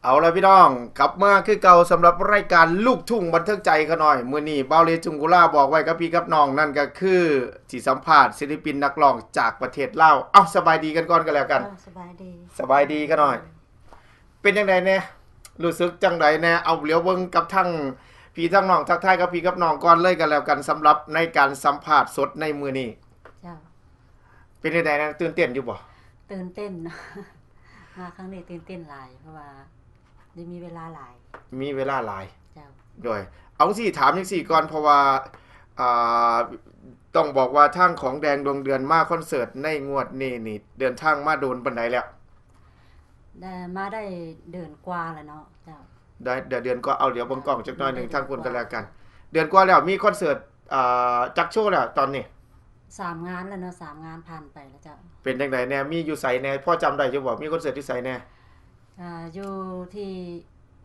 ເອົາລະພີ່ນ້ອງ ກັບມາຄືເກົ່າສຳລັບລາຍການລູກທຸ່ງບັນເທີງໃຈຂະນ້ອຍ. ມື້ນີ້ບ່າວເລຈຸງກຸລາບອກໄວ້ກັບພີ່ກັບນ້ອງ ນັ້ນກໍຄືຊິສຳພາດສິລປິນນັກຮ້ອງຈາກປະເທດລາວ. ເອົ້າ ສະບາຍດີກັນກ່ອນກໍແລ້ວກັນ. ເອົ້າ ສະບາຍດີ ສະບາຍດີຂະນ້ອຍ. ເປັນຈັ່ງໃດແດ່? ຮູ້ສຶກຈັ່ງໃດແດ່? ເອົາ ຫຼຽວເບິ່ງກັບທັງພີ່ທັງນ້ອງ ທັກທາຍກັບພີ່ກັບນ້ອງກ່ອນເລີຍກໍແລ້ວກັນ ສຳລັບໃນການສຳພາດສົດໃນມື້ນີ້. ເຈົ້າ. ເປັນຈັ່ງໃດນະ? ຕື່ນເຕັ້ນຢູ່ບໍ່? ຕື່ນເຕັ້ນເນາະ ມາຄັ້ງນີ້ຕື່ນເຕັ້ນຫຼາຍ ເພາະວ່າໄດ້ມີເວລາຫຼາຍ. ມີເວລາຫຼາຍ. ເຈົ້າ. ໂດຍ ເອົາຈັ່ງຊີ້ ຖາມຈັ່ງຊີ້ກ່ອນ ເພາະວ່າ ອ່າ ຕ້ອງບອກວ່າທາງຂອງແດງດວງເດືອນມາຄອນເສີດໃນງວດນີ້ນີ້ ເດີນທາງມາດົນປານໃດແລ້ວ? ໄດ້ ມາໄດ້ເດືອນກວ່າແລ້ວເນາະ. ເຈົ້າ. ໄດ້ ໄດ້ເດືອນກວ່າ. ເອົາ ດຽວເບິ່ງກ້ອງຈັກໜ້ອຍໜຶ່ງ ມາໄດ້ເດືອນກວ່າ ທາງພຸ້ນກໍແລ້ວກັນ. ເດືອນກວ່າແລ້ວ ມີຄອນເສີດ ອ່າ ຈັກໂຊແລ້ວຕອນນີ້? ສາມງານແລ້ວເນາະ ສາມງານຜ່ານໄປແລ້ວເຈົ້າ. ເປັນຈັ່ງໃດແດ່? ມີຢູ່ໃສແດ່? ພໍຈຳໄດ້ຢູ່ບໍ່? ມີຄອນເສີດຢູ່ໃສແດ່? ອ່າ ຢູ່ທີ່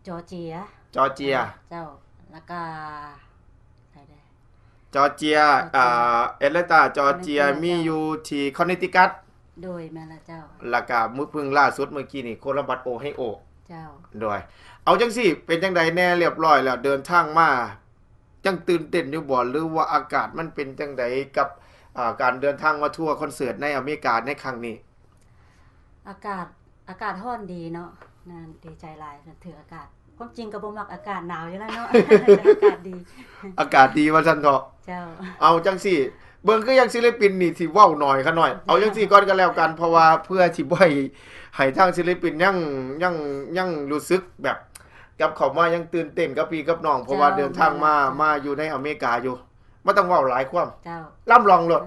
ຈໍເຈຍ. ຈໍເຈຍ. ເຈົ້າ. ແລ້ວກະ ໃສແດ່? ຈໍເຈຍ ຈໍເຈຍ ອ່າ ແອັດແລນຕາ ຈໍເຈຍ. ແອັດແລນຕາ ມີຢູ່ທີ່ຄອນເນຕິຄັດ. ໂດຍ ແມ່ນລະເຈົ້າ. ແລ້ວກະມື້ ເພິ່ງລ່າສຸດມື້ກີ້ນີ້ ໂຄລັມບັດ ໂອໄຮໂອ. ເຈົ້າ. ໂດຍ ເອົາຈັ່ງຊີ້ ເປັນຈັ່ງໃດແດ່? ລຽບຮ້ອຍແລ້ວ ເດີນທາງມາ ຍັງຕື່ນເຕັ້ນຢູ່ບໍ່ ຫຼືວ່າອາກາດມັນເປັນຈັ່ງໃດກັບ ອ່າ ການເດີນທາງມາທົວຄອນເສີດໃນອາເມລິກາໃນຄັ້ງນີ້? ອາກາດ ອາກາດຮ້ອນດີເນາະ. ນັ້ນ ດີໃຈຫຼາຍ ຖືກອາກາດ. ຄວາມຈິງກໍບໍ່ມັກອາກາດໜາວຢູ່ແລ້ວເນາະ ແຕ່ອາກາດດີ. ອາກາດດີວ່າຊັ້ນເຖາະ. ເຈົ້າ. ເອົາຈັ່ງຊີ້ ເບິ່ງຄືຍັງສິລະປິນນີ້ຊິເວົ້າໜ້ອຍຂະນ້ອຍ. ເອົາຈັ່ງຊີ້ກ່ອນກໍແລ້ວກັນ ເພາະວ່າເພື່ອຊິບໍ່ໃຫ້ ໃຫ້ທາງສິລະປິນຍັງ ຍັງ ຍັງຮູ້ສຶກແບບກັບເຂົ້າມາຍັງຕື່ນເຕັ້ນກັບພີ່ກັບນ້ອງ ເພາະວ່າເດີນທາງມາ ເຈົ້າ ມາຢູ່ໃນອາເມລິກາຢູ່ ບໍ່ຕ້ອງເວົ້າຫຼາຍຄວາມ. ເຈົ້າ. ລຳລອງໂລດ.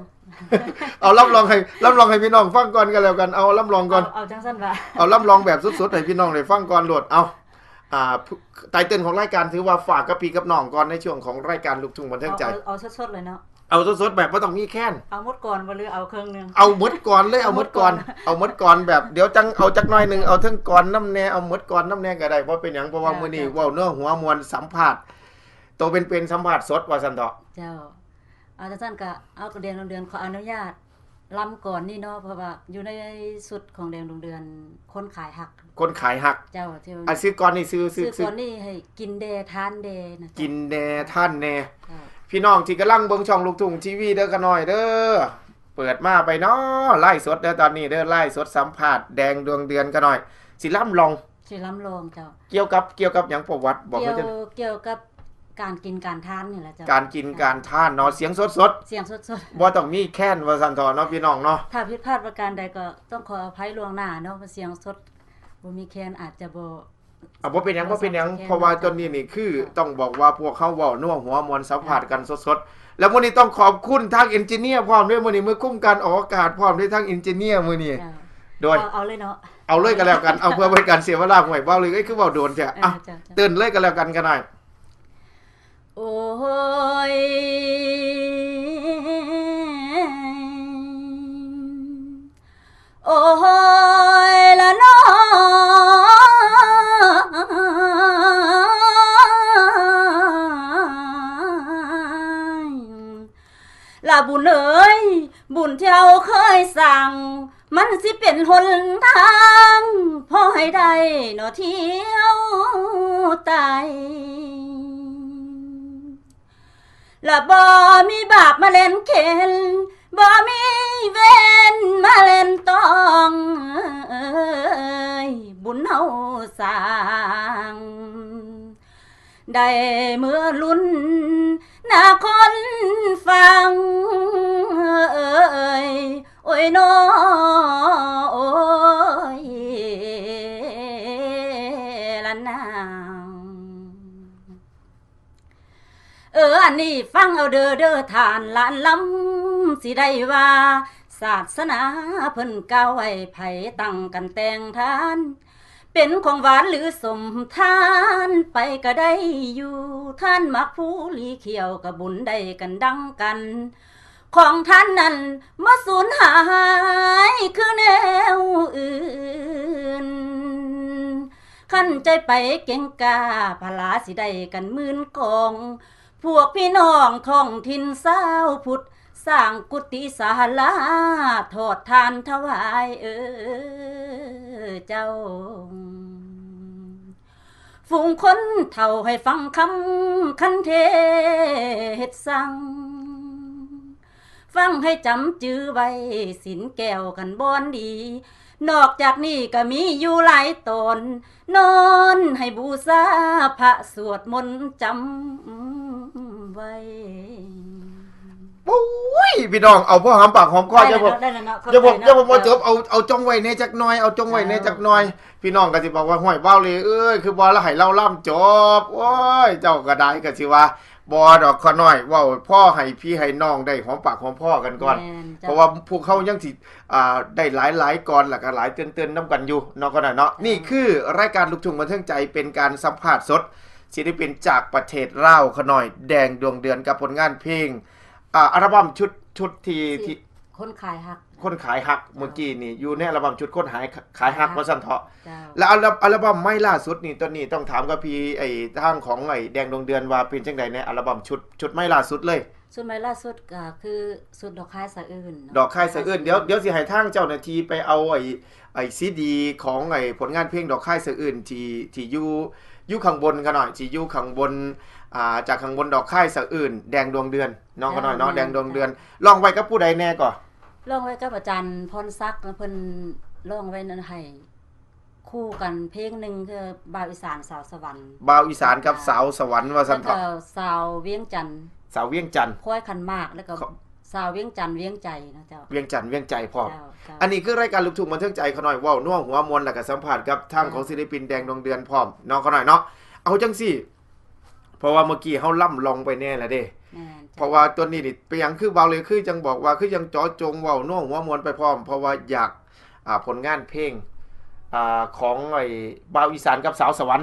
ເອົາ ລຳລອງໃຫ້ ລຳລອງໃຫ້ພີ່ນ້ອງຟັງກ່ອນກໍແລ້ວກັນ. ເອົາ ລຳລອງກ່ອນ. ເອົາ ເອົາຈັ່ງຊັ້ນຫວາ? ເອົາ ລຳລອງແບບສົດໆໃຫ້ພີ່ນ້ອງໄດ້ຟັງກ່ອນໂລດ. ເອົາ ອ່າ ໄຕເຕີນຂອງລາຍການ ຖືວ່າຝາກກັບພີ່ກັບນ້ອງກ່ອນໃນຊ່ວງຂອງລາຍການລູກທຸ່ງບັນເທີງໃຈ. ເອົາ ເອົາ ເອົາສົດໆເລີຍເນາະ. ເອົາສົດໆແບບບໍ່ຕ້ອງມີແຄນ. ເອົາໝົດກ່ອນບໍ່ ຫຼືເອົາເຄິ່ງໜຶ່ງ? ເອົາໝົດກ່ອນເລີຍ ເອົາໝົດກ່ອນ. ເອົາໝົດກ່ອນແບບ ດຽວຈັ່ງເອົາຈັກໜ້ອຍໜຶ່ງ ເອົາເທິງກ່ອນນຳແດ່ ເອົາໝົດກ່ອນນຳແດ່ກໍໄດ້ ບໍ່ເປັນຫຍັງ ເພາະວ່າ ເຈົ້າ ມື້ນີ້ ເຈົ້າ ເວົ້າເນື້ອຫົວມ່ວນ ສຳພາດ ໂຕເປັນໆ ສຳພາດສົດວ່າຊັ້ນເຖາະ. ເຈົ້າ. ເອົາ ຈັ່ງຊັ້ນກະ ເອົາ ແດງດວງເດືອນຂໍອະນຸຍາດລຳກ່ອນນີ້ເນາະ ເພາະວ່າຢູ່ໃນຊຸດຂອງແດງດວງເດືອນ ຄົນຂາຍຮັກ. ຄົນຂາຍຮັກ. ເຈົ້າ. ທີ່ວ່າ ອ່າ ຊື່ກ່ອນນີ້ ຊື່ ຊື່ ຊື່ກ່ອນນີ້ໃຫ້ກິນແດ່ທານແດ່ນະ. ກິນແດ່ທານແດ່. ເຈົ້າ. ພີ່ນ້ອງທີ່ກຳລັງເບິ່ງຊ່ອງລູກທຸ່ງທີວີເດີຂະນ້ອຍເດີ ເປີດມາໄປເນາະ ໄລຟ໌ສົດເດີ ຕອນນີ້ເດີ ໄລຟ໌ສົດສຳພາດແດງດວງເດືອນຂະນ້ອຍ ຊິລຳລອງ. ຊິລຳລອງເຈົ້າ. ກ່ຽວກັບ ກ່ຽວກັບຫຍັງ ປະຫວັດບໍ? ກ່ຽວ ກ່ຽວກັບການກິນການທານນີ້ແຫຼະເຈົ້າ. ການກິນການທານເນາະ. ເຈົ້າ. ສຽງສົດໆ ສຽງສົດໆ ບໍ່ຕ້ອງມີແຄນວ່າຊັ້ນເຖາະເນາະ ພີ່ນ້ອງເນາະ. ຖ້າຜິດພາດປະການໃດກໍຕ້ອງຂໍອະໄພລ່ວງໜ້າເນາະ ເພາະສຽງສົດ ບໍ່ມີແຄນອາດຈະບໍ່ ອ່າ ບໍ່ເປັນຫຍັງ ບໍ່ເປັນຫຍັງ ເພາະວ່າຕອນນີ້ນີ້ຄື ເຈົ້າ ຕ້ອງບອກວ່າພວກເຮົາເວົ້ານົວຫົວມ່ວນ ສຳພາດກັນສົດໆ ແລ້ວມື້ນີ້ຕ້ອງຂອບຄຸນທາງເອັນຈິເນຍພ້ອມເດ້ ມື້ນີ້ມື້ຄຸມການອອກອາກາດພ້ອມເດ້ ທາງເອັນຈິເນຍມື້ນີ້. ເຈົ້າ. ໂດຍ ເອົາ ເອົາເລີຍເນາະ ເອົາເລີຍກໍແລ້ວກັນ ເອົາ ເພື່ອເປັນການເສຍເວລາ ຫ້ວຍ ເວົ້າເລີຍ ເອີຍ ຄືເວົ້າໂດນແທ້. ເອີ ເອົ້າ ເຈົ້າ ເຈົ້າ ຕື່ນເລີຍກໍແລ້ວກັນ ຂະນ້ອຍ. ໂອ້ຍ ໂອ້ຍລະນ້ອຍ ລະບຸນເອີຍ ບຸນທີ່ເຮົາເຄີຍສ້າງ ມັນຊິເປັນຫົນທາງ ພໍໃຫ້ໄດ້ໜໍ່ທ່ຽວຕາຍ. ລະບໍ່ມີບາບມາເຫຼັ້ນເຂັນ ບໍ່ມີເວນມາເຫຼັ້ນຕ້ອງ ເອີຍ ບຸນເຮົາສ້າງ ໄດ້ເມືອລຸນນະຄອນຟັງ ເອີຍ ໂອ້ຍນໍ ໂອ້ຍລະນາງ. ເອີ ອັນນີ້ຟັງເອົາເດີ ເດີທ່ານຫຼານລຳ ຊິໄດ້ວ່າ ສາສະໜາເພິ່ນກ່າວໄວ້ ໃຜຕັ້ງກັນແຕ່ງທານ ເປັນຂອງຫວານຫຼືສົ້ມ ທານໄປກະໄດ້ຢູ່ ທານໝາກພູຫຼີ່ຂຽວ ກະບຸນໄດ້ກັນດັ່ງກັນ ຂອງທ່ານນັ້ນບໍ່ສູນຫາຍຄືແນວອື່ນ ຄັນໃຈໄປເກັ່ງກ້າ ພະລາຊິໄດ້ກັນໝື່ນກອງ ພວກພີ່ນ້ອງທ້ອງຖິ່ນຊາວພຸດ ສ້າງກຸຕິສາລາ ທອດທານຖວາຍ ເອີ ເຈົ້າ. ຝູງຄົນເຖົ້າໃຫ້ຟັງຄຳຄັນເທດສັ່ງ ຟັງໃຫ້ຈຳຈື່ໄວ້ ສິນແກ້ວຄັນບອນດີ ນອກຈາກນີ້ກໍມີຢູ່ຫຼາຍຕອນ ນອນໃຫ້ບູຊາພະສວດມົນຈຳໄວ້. ໂອ້ຍ ພີ່ນ້ອງ ເອົາພໍຫອມປາກຫອມຄໍ ຢ່າ ໄດ້ແລ້ວເນາະ ຢ່າ ໄດ້ແລ້ວເນາະ ຢ່າ ເຂົ້າໃຈເນາະ ຢ່າບໍ່ຈົບ ເອົາ ເອົາຈົ່ງໄວ້ແດ່ຈັກໜ່ອຍ ເອົາຈົ່ງໄວ້ແດ່ຈັກໜ່ອຍ. ເຈົ້າ ພີ່ນ້ອງກໍຊິບອກວ່າ ຫ້ວຍ ບ່າວເລເອີຍ ຄືບໍ່ລະໃຫ້ລາວລຳຈົບ ໂອ້ຍ ເຈົ້າກໍໄດ້ ກໍຊິວ່າ ບໍ່ດອກ ຂ້ານ້ອຍເວົ້າພໍໃຫ້ພີ່ໃຫ້ນ້ອງໄດ້ຫອມປາກຫອມຄໍກັນກ່ອນ ແມ່ນເຈົ້າ ເພາະວ່າພວກເຮົາຍັງຊິ ອ່າ ໄດ້ຫຼາຍໆກ່ອນ ແລ້ວກໍຫຼາຍຕື່ນໆນຳກັນຢູ່ເນາະ ຂ້ານ້ອຍເນາະ. ເຈົ້າ ນີ້ຄືລາຍການລູກທຸ່ງບັນເທີງໃຈ ເປັນການສຳພາດສົດ ສິລະປິນຈາກປະເທດລາວ ຂ້ານ້ອຍ ແດງດວງເດືອນ ກັບຜົນງານເພງ ອ່າ ອັລບັມຊຸດ ຊຸດທີ່ ທີ່ ທີ່ ຄົນຂາຍຮັກ ຄົນຂາຍຮັກ ເຈົ້າ ເມື່ອກີ້ນີ້ ຢູ່ໃນອັລບັມຊຸດຄົນຫາຍ ຂາຍຮັກ ຂາຍຮັກ ວ່າຊັ້ນເຖາະ ເຈົ້າ ແລ້ວອັລ ອັລບັມໃໝ່ລ່າສຸດນີ້ ຕອນນີ້ຕ້ອງຖາມກັບພີ່ ໄອ້ ທາງຂອງໄອ້ແດງດວງເດືອນວ່າເປັນຈັ່ງໃດໃນອັລບັມຊຸດ ຊຸດໃໝ່ລ່າສຸດເລີຍ? ຊຸດໃໝ່ລ່າສຸດກໍຄືຊຸດດອກຄາຍສະອື່ນເນາະ ດອກຄາຍສະອື່ນ ດອກຄາຍສະອື່ນ ດຽວ ດຽວຊິໃຫ້ທາງເຈົ້າໜ້າທີ່ໄປເອົາໄອ້ ໄອ້ຊີດີຂອງໄອ້ຜົນງານເພງດອກຄາຍສະອື່ນ ທີ່ ທີ່ຢູ່ ຢູ່ຂ້າງບົນຂ້ານ້ອຍ ທີ່ຢູ່ຂ້າງບົນ ອ່າ ຈາກຂ້າງບົນດອກຄາຍສະອື່ນ ແດງດວງເດືອນເນາະ ເຈົ້າ ຂ້ານ້ອຍເນາະ ແມ່ນ ແດງດວງເດືອນ ເຈົ້າ ຮ້ອງໄວ້ກັບຜູ້ໃດແດ່ກໍ? ຮ້ອງໄວ້ກັບອາຈານພອນສັກ ເພິ່ນຮ້ອງໄວ້ນັ້ນໃຫ້ຄູ່ກັນເພງໜຶ່ງ ຄືບ່າວອີສານສາວສະຫວັນ ບ່າວອີສານກັບສາວສະຫວັນ ວ່າຊັ້ນເຖາະ ແລ້ວກໍສາວວຽງຈັນ ສາວວຽງຈັນ ຄວາຍຂັນໝາກ ແລ້ວກໍ ສາວວຽງຈັນວຽງໃຈເນາະເຈົ້າ ວຽງຈັນວຽງໃຈພ້ອມ ເຈົ້າ ເຈົ້າ ອັນນີ້ຄືລາຍການລູກທຸ່ງບັນເທີງໃຈ ຂ້ານ້ອຍເວົ້ານົວຫົວມ່ວນ ແລ້ວກໍສຳພາດກັບທາງ ເຈົ້າ ຂອງສິລະປິນແດງດວງເດືອນພ້ອມເນາະ ຂ້ານ້ອຍເນາະ. ເອົາຈັ່ງຊີ້ ເພາະວ່າເມື່ອກີ້ເຮົາລ່ຳລອງໄປແດ່ລະເດ້ ແມ່ນເຈົ້າ ເພາະວ່າຕອນນີ້ນີ້ເປັນຫຍັງຄືບ່າວເລ ຄືຈັ່ງບອກວ່າ ຄືຍັງເຈາະຈົງເວົ້ານົວຫົວມ່ວນໄປພ້ອມ ເພາະວ່າຢາກ ອ່າ ຜົນງານເພງ ອ່າ ຂອງໄອ້ບ່າວອີສານກັບສາວສະຫວັນ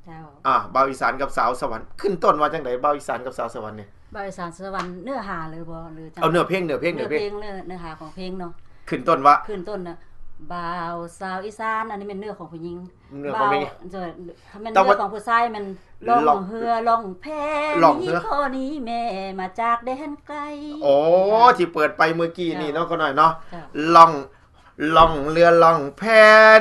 ເຈົ້າ ອ່າ ບ່າວອີສານກັບສາວສະຫວັນ ຂຶ້ນຕົ້ນວ່າຈັ່ງໃດ ບ່າວອີສານກັບສາວສະຫວັນນີ້? ບ່າວອີສານສາວສະຫວັນ ເນື້ອຫາເລີຍບໍ່ ຫຼືຈັ່ງໃດ? ເອົາເນື້ອເພງ ເນື້ອເພງ ເນື້ອເພງ ເນື້ອ ເນື້ອຫາຂອງເພງເນາະ ຂຶ້ນຕົ້ນວ່າ ຂຶ້ນຕົ້ນນະ ບ່າວສາວອີສານ ອັນນີ້ແມ່ນເນື້ອຂອງຜູ້ຍິງ ເນື້ອຂອງຜູ້ຍິງ ບ່າວ ເຈົ້າ ຄັນແມ່ນເນື້ອຂອງຜູ້ຊາຍແມ່ນ ລ່ອງເຮືອລ່ອງແພ ໜີພໍ່ໜີແມ່ ມາຈາກແດນໄກ ໂອ້ ທີ່ເປີດໄປເມື່ອກີ້ນີ້ເນາະ ເຈົ້າ ຂ້ານ້ອຍເນາະ ເຈົ້າ ລ່ອງ ລ່ອງເຮືອລ່ອງແພ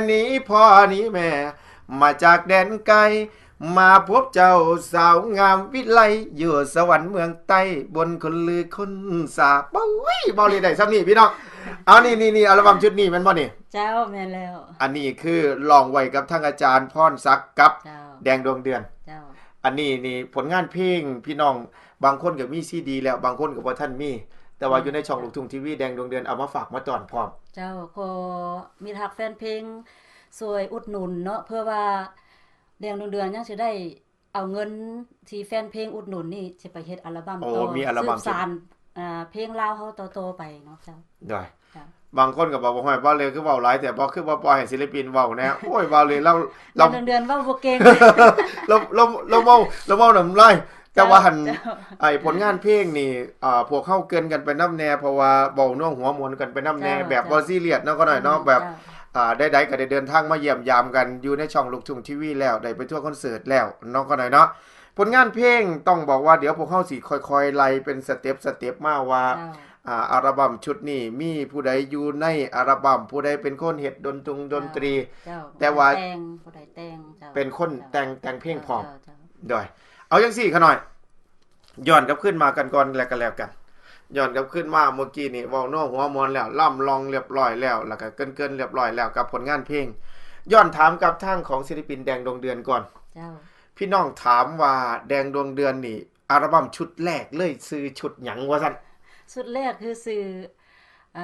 ໜີພໍ່ໜີແມ່ ມາຈາກແດນໄກ ມາພົບເຈົ້າສາວງາມວິໄລ ຢູ່ສະຫວັນເມືອງໃຕ້ ບົນຄົນລືຄົນສາ ໂອ້ຍ ເວົ້າເລີຍໄດ້ສ່ຳນີ້ພີ່ນ້ອງ ເອົາ ນີ້ ນີ້ ນີ້ ອັລບັມຊຸດນີ້ແມ່ນບໍ່ນີ້? ເຈົ້າ ແມ່ນແລ້ວ ອັນນີ້ຄືຮ້ອງໄວ້ກັບທາງອາຈານພອນສັກກັບ ເຈົ້າ ແດງດວງເດືອນ ເຈົ້າ ອັນນີ້ນີ້ຜົນງານເພງ ພີ່ນ້ອງ ບາງຄົນກໍມີຊີດີແລ້ວ ບາງຄົນກໍບໍ່ທັນມີ ແຕ່ວ່າ ເຈົ້າ ຢູ່ໃນຊ່ອງລູກທຸ່ງທີວີ ແດງດວງເດືອນເອົາມາຝາກມາຕ້ອນພ້ອມ ເຈົ້າ ຂໍມິດຮັກແຟນເພງຊ່ວຍອຸດໜູນເນາະ ເພື່ອວ່າແດງດວງເດືອນຍັງຊິໄດ້ເອົາເງິນທີ່ແຟນເພງອຸດໜູນນີ້ ຊິໄປເຮັດອັລບັມ ໂອ້ ຕໍ່ ມີອັລບັມ ສືບສານ ອ່າ ເພງລາວເຮົາຕໍ່ໆໄປເນາະ ເຈົ້າ ໂດຍ ເຈົ້າ ບາງຄົນກໍບອກວ່າ ຫ້ວຍ ບ່າວເລຄືເວົ້າຫຼາຍແທ້ ບໍ່ ຄືບໍ່ປ່ອຍໃຫ້ສິລະປິນເວົ້າແດ່ ໂອ້ຍ ບ່າວເລລາວ ລາວ ເດືອນເດືອນເວົ້າບໍ່ເກັ່ງ ລາວ ລາວ ລາວເວົ້າ ລາວເວົ້ານ້ຳລາຍ ເຈົ້າ ແຕ່ວ່າຫັ້ນ ເຈົ້າ ໄອ້ຜົນງານເພງນີ້ ອ່າ ພວກເຮົາເກີ່ນກັນໄປນຳແດ່ ເພາະວ່າເວົ້ານົວຫົວມ່ວນກັນໄປນຳແດ່ ເຈົ້າ ແບບ ເຈົ້າ ບໍ່ຊີຣຽສເນາະ ຂ້ານ້ອຍເນາະ ອືມ ແບບ ເຈົ້າ ອ່າ ໃດໆກໍໄດ້ເດີນທາງມາຢ້ຽມຢາມກັນຢູ່ໃນຊ່ອງລູກທຸ່ງທີວີແລ້ວ ໄດ້ໄປທົວຄອນເສີດແລ້ວເນາະ ຂ້ານ້ອຍເນາະ ຜົນງານເພງຕ້ອງບອກວ່າ ດຽວພວກເຮົາຊິຄ່ອຍໆໄລ່ເປັນສະເຕັບ ສະເຕັບມາວ່າ ເຈົ້າ ອ່າ ອັລບັມຊຸດນີ້ມີຜູ້ໃດຢູ່ໃນອັລບັມ ຜູ້ໃດເປັນຄົນເຮັດດົນຕຸງດົນຕີ ເຈົ້າ ແຕ່ວ່າ ຜູ້ໃດແຕ່ງ ຜູ້ໃດແຕ່ງ ເຈົ້າ ເປັນຄົນແຕ່ງ ເຈົ້າ ແຕ່ງເພງພ້ອມ ເຈົ້າ ເຈົ້າ ໂດຍ ເອົາຈັ່ງຊີ້ຂ້ານ້ອຍ ຍ້ອນກັບຄືນມາກັນກ່ອນແລະ ກໍແລ້ວກັນ ຍ້ອນກັບຄືນມາ ເມື່ອກີ້ນີ້ເວົ້ານົວຫົວມ່ວນແລ້ວ ລ່ຳລອງລຽບຮ້ອຍແລ້ວ ແລ້ວກໍເກີ່ນໆລຽບຮ້ອຍແລ້ວກັບຜົນງານເພງ ຍ້ອນຖາມກັບທາງຂອງສິລະປິນແດງດວງເດືອນກ່ອນ ເຈົ້າ ພີ່ນ້ອງຖາມວ່າ ແດງດວງເດືອນນີ້ ອັລບັມຊຸດແລກເລີຍຊື່ຊຸດຫຍັງ ວ່າຊັ້ນ? ຊຸດແລກຄືຊື່ ເອີ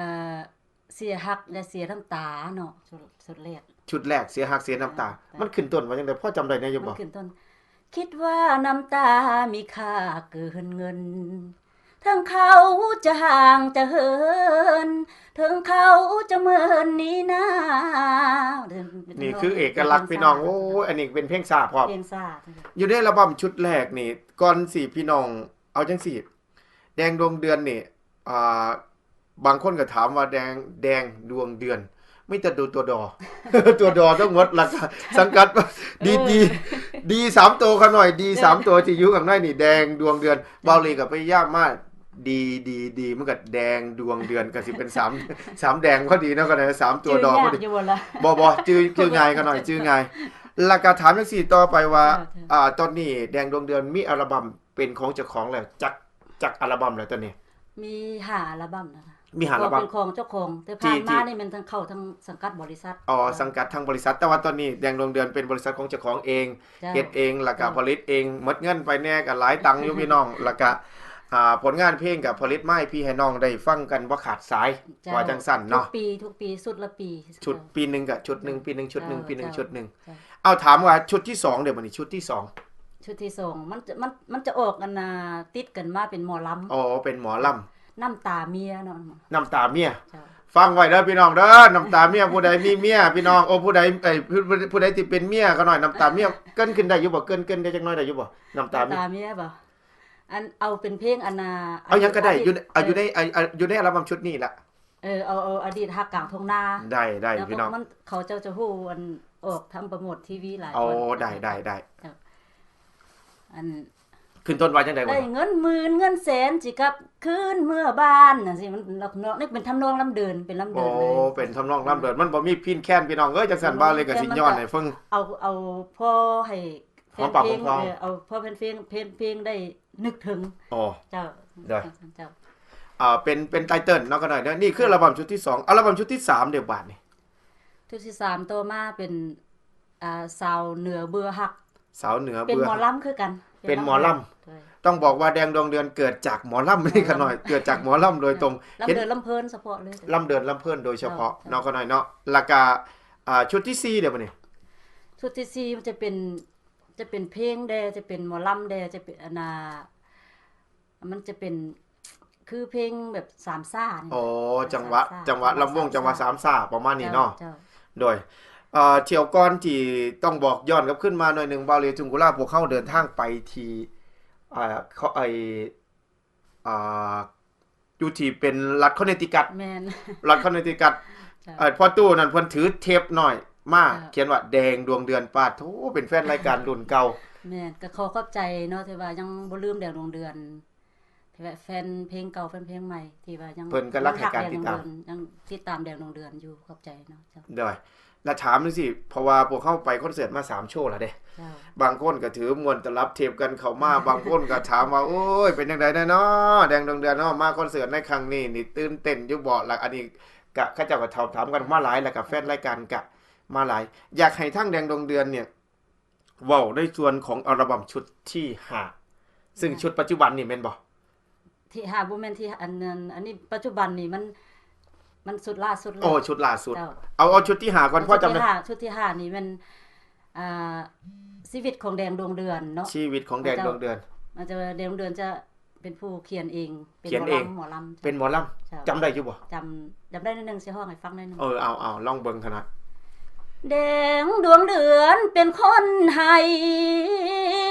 ເສຍຮັກ ແລະ ເສຍນ້ຳຕາເນາະ ຊຸດ ຊຸດແລກ ຊຸດແລກເສຍຮັກເສຍນ້ຳຕາ ເຈົ້າ ມັນຂຶ້ນຕົ້ນວ່າຈັ່ງໃດ ພໍຈຳໄດ້ແດ່ຢູ່ບໍ່? ມັນຂຶ້ນຕົ້ນ ຄິດວ່ານ້ຳຕາມີຄ່າເກີນເງິນ ເຖິງເຂົາຈະຫ່າງຈະເຫີນ ເຖິງເຂົາຈະເມີນໜີໜາ ນີ້ຄືເອກະລັກ ເປັນເພງຊາ ພີ່ນ້ອງ ໂອ້ຍ ອັນນີ້ເປັນເພງຊາພ້ອມ ເພງຊາ ຢູ່ໃນອັລບັມຊຸດແລກນີ້ ກ່ອນຊິ ພີ່ນ້ອງ ເອົາຈັ່ງຊີ້ ແດງດວງເດືອນນີ້ ອ່າ ບາງຄົນກໍຖາມວ່າແດງ ແດງດວງເດືອນ ມີແຕ່ຕົວ ຕົວ ດ ຕົວ ດ ທັງໝົດ ແລ້ວກໍສັງກັດ ດີ ເອີ ດີ ດີສາມໂຕຂ້ານ້ອຍ ດີສາມໂຕທີ່ຢູ່ຂ້າງໃນນີ້ ແດງດວງເດືອນ ເຈົ້າ ບ່າວເລກໍພະຍາຍາມມາ ດີ ດີ ດີ ມັນກໍແດງດວງເດືອນ ກໍຊິເປັນສາມ ສາມແດງພໍດີເນາະ ກໍໄດ້ສາມຕົວ ດ ພໍດີ ບໍ່ ບໍ່ ຈື່ ຈື່ງ່າຍຂ້ານ້ອຍ ຈື່ງ່າຍ ແລ້ວກໍຖາມຈັ່ງຊີ້ຕໍ່ໄປວ່າ ເຈົ້າ ເຈົ້າ ອ່າ ຕອນນີ້ແດງດວງເດືອນມີອັລບັມເປັນຂອງເຈົ້າຂອງແລ້ວຈັກ ຈັກອັລບັມແລ້ວຕອນນີ້? ມີຫ້າອັລບັມແລ້ວນະ. ມີຫ້າອັລບັມ ເປັນຂອງເຈົ້າຂອງ ແຕ່ຜ່ານມານີ້ແມ່ນທາງເຂົ້າທາງສັງກັດບໍລິສັດ. ອໍ ສັງກັດທາງບໍລິສັດ ແຕ່ວ່າຕອນນີ້ແດງດວງເດືອນເປັນບໍລິສັດຂອງເຈົ້າຂອງເອງ ເຈົ້າ ເຮັດເອງ ແລ້ວກໍ ເຈົ້າ ຜະລິດເອງ ໝົດເງິນໄປແດ່ກໍຫຼາຍຕັງຢູ່ ພີ່ນ້ອງ ແລ້ວກໍ ອ່າ ຜົນງານເພງກໍຜະລິດມາໃຫ້ພີ່ໃຫ້ນ້ອງໄດ້ຟັງກັນບໍ່ຂາດສາຍ ເຈົ້າ ວ່າຈັ່ງຊັ້ນເນາະ. ທຸກປີ ທຸກປີ ຊຸດລະປີ ຊຸດ ເຈົ້າ ປີໜຶ່ງກໍຊຸດໜຶ່ງ ເຈົ້າ ປີໜຶ່ງ ຊຸດໜຶ່ງ ເຈົ້າ ປີໜຶ່ງ ເຈົ້າ ຊຸດໜຶ່ງ ເຈົ້າ. ເອົາ ຖາມວ່າຊຸດທີສອງເດ້ ບັດນີ້ຊຸດທີສອງ ຊຸດທີສອງ ມັນຈະ ມັນ ມັນຈະອອກອັນນ່າ ຕິດກັນມາເປັນໝໍລຳ. ອໍ ເປັນໝໍລຳ ນ້ຳຕາເມຍເນາະ. ນ້ຳຕາເມຍ ເຈົ້າ ຟັງໄວ້ເດີພີ່ນ້ອງເດີ ນ້ຳຕາເມຍ ຜູ້ໃດມີເມຍພີ່ນ້ອງ ໂອ້ ຜູ້ໃດ ເອີຍ ຜູ້ ຜູ້ໃດທີ່ເປັນເມຍຂ້ານ້ອຍ ນ້ຳຕາເມຍ ເກີນຂຶ້ນໄດ້ຢູ່ບໍ່? ເກີນ ເກີນໄດ້ຈັກໜ້ອຍໄດ້ຢູ່ບໍ່? ນ້ຳຕາເມຍ ນ້ຳຕາເມຍບໍ່? ອັນ ເອົາເປັນເພງອັນນ່າ ເອົາຫຍັງກໍໄດ້ ຢູ່ໃນ ເອີ ຢູ່ໃນ ເອີ ຢູ່ໃນອັລບັມຊຸດນີ້ລະ. ເອີ ເອົາ ເອົາອະດີດຮັກກາງທົ່ງນາ ໄດ້ ໄດ້ ແລ້ວກໍພີ່ນ້ອງ ມັນ ເຂົາເຈົ້າຈະຮູ້ ອັນ ອອກທາງໂປຣໂມດທີວີຫຼາຍ. ອໍ ໄດ້ ໄດ້ ໄດ້ ເຈົ້າ ອັນ ຂຶ້ນຕົ້ນວ່າຈັ່ງໃດ? ໄດ້ເງິນໝື່ນເງິນແສນ ຊິກັບຄືນເມືອບ້ານ ຈັ່ງຊີ້ ມັນທຳນອງນີ້ ເປັນທຳນອງລຳເດີນ ເປັນລຳເດີນເລີຍ. ອໍ ເປັນທຳນອງລຳເດີນ ມັນບໍ່ມີພີນແຄນພີ່ນ້ອງເອີຍ ຈັ່ງຊັ້ນ ເອີ ບ່າວເລີຍກໍຊິຍ້ອນໃຫ້ຟັງ ເອົາ ເອົາພໍໃຫ້ ຫອມປາກຫອມຄໍ ເອີ ເອົາພໍແຟນເພງ ແຟນເພງໄດ້ນຶກເຖິງ. ອໍ ເຈົ້າ ເດີ ເຈົ້າ ອ່າ ເປັນ ເປັນໄຕເຕີນເນາະ ຂ້ານ້ອຍເນາະ. ນີ້ຄືອັລບັມຊຸດທີສອງ ອັລບັມຊຸດທີສາມເດ້ບາດນີ້? ຊຸດທີສາມຕໍ່ມາເປັນ ອ່າ ສາວເໜືອເບື່ອຮັກ ສາວເໜືອ ເປັນ ເບື່ອຮັກ ໝໍລຳຄືກັນ ເປັນໝໍລຳ. ໂດຍ ຕ້ອງບອກວ່າແດງດວງເດືອນເກີດຈາກໝໍລຳເດ້ ຂ້ານ້ອຍ ເກີດຈາກໝໍລຳໂດຍຕົງ ລຳເດີນລຳເພີນສະເພາະເລີຍ ລຳເດີນລຳເພີນໂດຍສະເພາະ ເຈົ້າ ເນາະ ຂ້ານ້ອຍເນາະ. ແລ້ວກະ ອ່າ ຊຸດທີສີ່ເດ້ບາດນີ້? ຊຸດທີສີ່ມັນຈະເປັນ ຈະເປັນເພງແດ່ ຈະເປັນໝໍລຳແດ່ ຈະເປັນ ອັນນ່າ ມັນຈະເປັນຄືເພງແບບສາມຊ້ານີ້. ອໍ ນະ ຈັງຫວະ ສາມຊ້າ ຈັງຫວະລຳວົງ ຈັງຫວະສາມຊ້າ ປະມານນີ້ເນາະ. ເຈົ້າ ເຈົ້າ ໂດຍ ເອີ ທ່ຽວກ່ອນທີ່ຕ້ອງບອກຍ້ອນກັບຄືນມາໜ້ອຍໜຶ່ງ ບ່າວເລ ທຸງກຸລາ ພວກເຮົາເດີນທາງໄປທີ່ ອ່າ ເຂົາ ໄອ້ ອ່າ ຢູ່ທີ່ເປັນລັດຄອນເນຕິກັດ. ແມ່ນ ລັດຄອນເນຕິກັດ. ເຈົ້າ ເອີ ພໍ່ຕູ້ນັ້ນເພິ່ນຖືເທບນ້ອຍມາ ເຈົ້າ ຂຽນວ່າແດງດວງເດືອນ. ປາດໂທ້ ເປັນແຟນລາຍການລຸ້ນເກົ່າ. ແມ່ນ ກໍຂໍຂອບໃຈເນາະ ທີ່ວ່າຍັງບໍ່ລືມແດງດວງເດືອນ ແຟນເພງເກົ່າ ແຟນເພງໃໝ່ ທີ່ວ່າຍັງ ເພິ່ນກໍລັກໃຫ້ການຕິດຕາມ ຍັງຮັກແດງດວງເດືອນ ຍັງຕິດຕາມແດງດວງເດືອນຢູ່. ຂອບໃຈເນາະ. ເຈົ້າ ໂດຍ ແລ້ວຖາມຈັ່ງຊີ້ ເພາະວ່າພວກເຮົາໄປຄອນເສີດມາສາມໂຊແລ້ວເດ້. ເຈົ້າ ບາງຄົນກໍຖືມ່ວນຕະລັບເທບກັນເຂົ້າມາ ບາງຄົນກໍຖາມວ່າ ໂອ້ຍ ເປັນຈັ່ງໃດແດ່ເນາະ ແດງດວງເດືອນເນາະ ມາຄອນເສີດໃນຄັ້ງນີ້ນີ້ ຕື່ນເຕັ້ນຢູ່ບໍ່? ລະອັນນີ້ກະເຂົາເຈົ້າກໍຖາມ ຖາມກັນມາຫຼາຍ ແລ້ວກະແຟນລາຍການກະມາຫຼາຍ. ຢາກໃຫ້ທາງແດງດວງເດືອນນີ້ ເວົ້າໃນສ່ວນຂອງອັລບັມຊຸດທີຫ້າ ຊຶ່ງ ແມ່ນ ຊຸດປັດຈຸບັນນີ້ແມ່ນບໍ່? ທີຫ້າ ບໍ່ແມ່ນທີ ອັນນັ້ນ ອັນນີ້ປັດຈຸບັນນີ້ມັນ ມັນຊຸດລ່າສຸດແລ້ວ. ໂອ້ ຊຸດລ່າສຸດ. ເຈົ້າ ເອົາ ເອົາຊຸດທີຫ້າກ່ອນ ເອົາ ພໍຈຳໄດ້. ຊຸດທີຫ້າ ຊຸດທີຫ້ານີ້ແມ່ນ ອ່າ ຊີວິດຂອງແດງດວງເດືອນເນາະ. ຊີວິດຂອງແດງດວງເດືອນ. ເຈົ້າ ມັນຈະ ແດງດວງເດືອນຈະ ເປັນຜູ້ຂຽນເອງ ເປັນ ຂຽນເອງ ໝໍລຳ ເປັນໝໍລຳ. ເຈົ້າ ຈຳໄດ້ຢູ່ບໍ່? ຈຳ ຈຳໄດ້ໜ້ອຍໜຶ່ງ ຊິຮ້ອງໃຫ້ຟັງໜ້ອຍໜຶ່ງ. ເອີ ເອົາ ເອົາ ລອງເບິ່ງຂະໜ້ອຍ. ແດງດວງເດືອນເປັນຄົນໃຫ້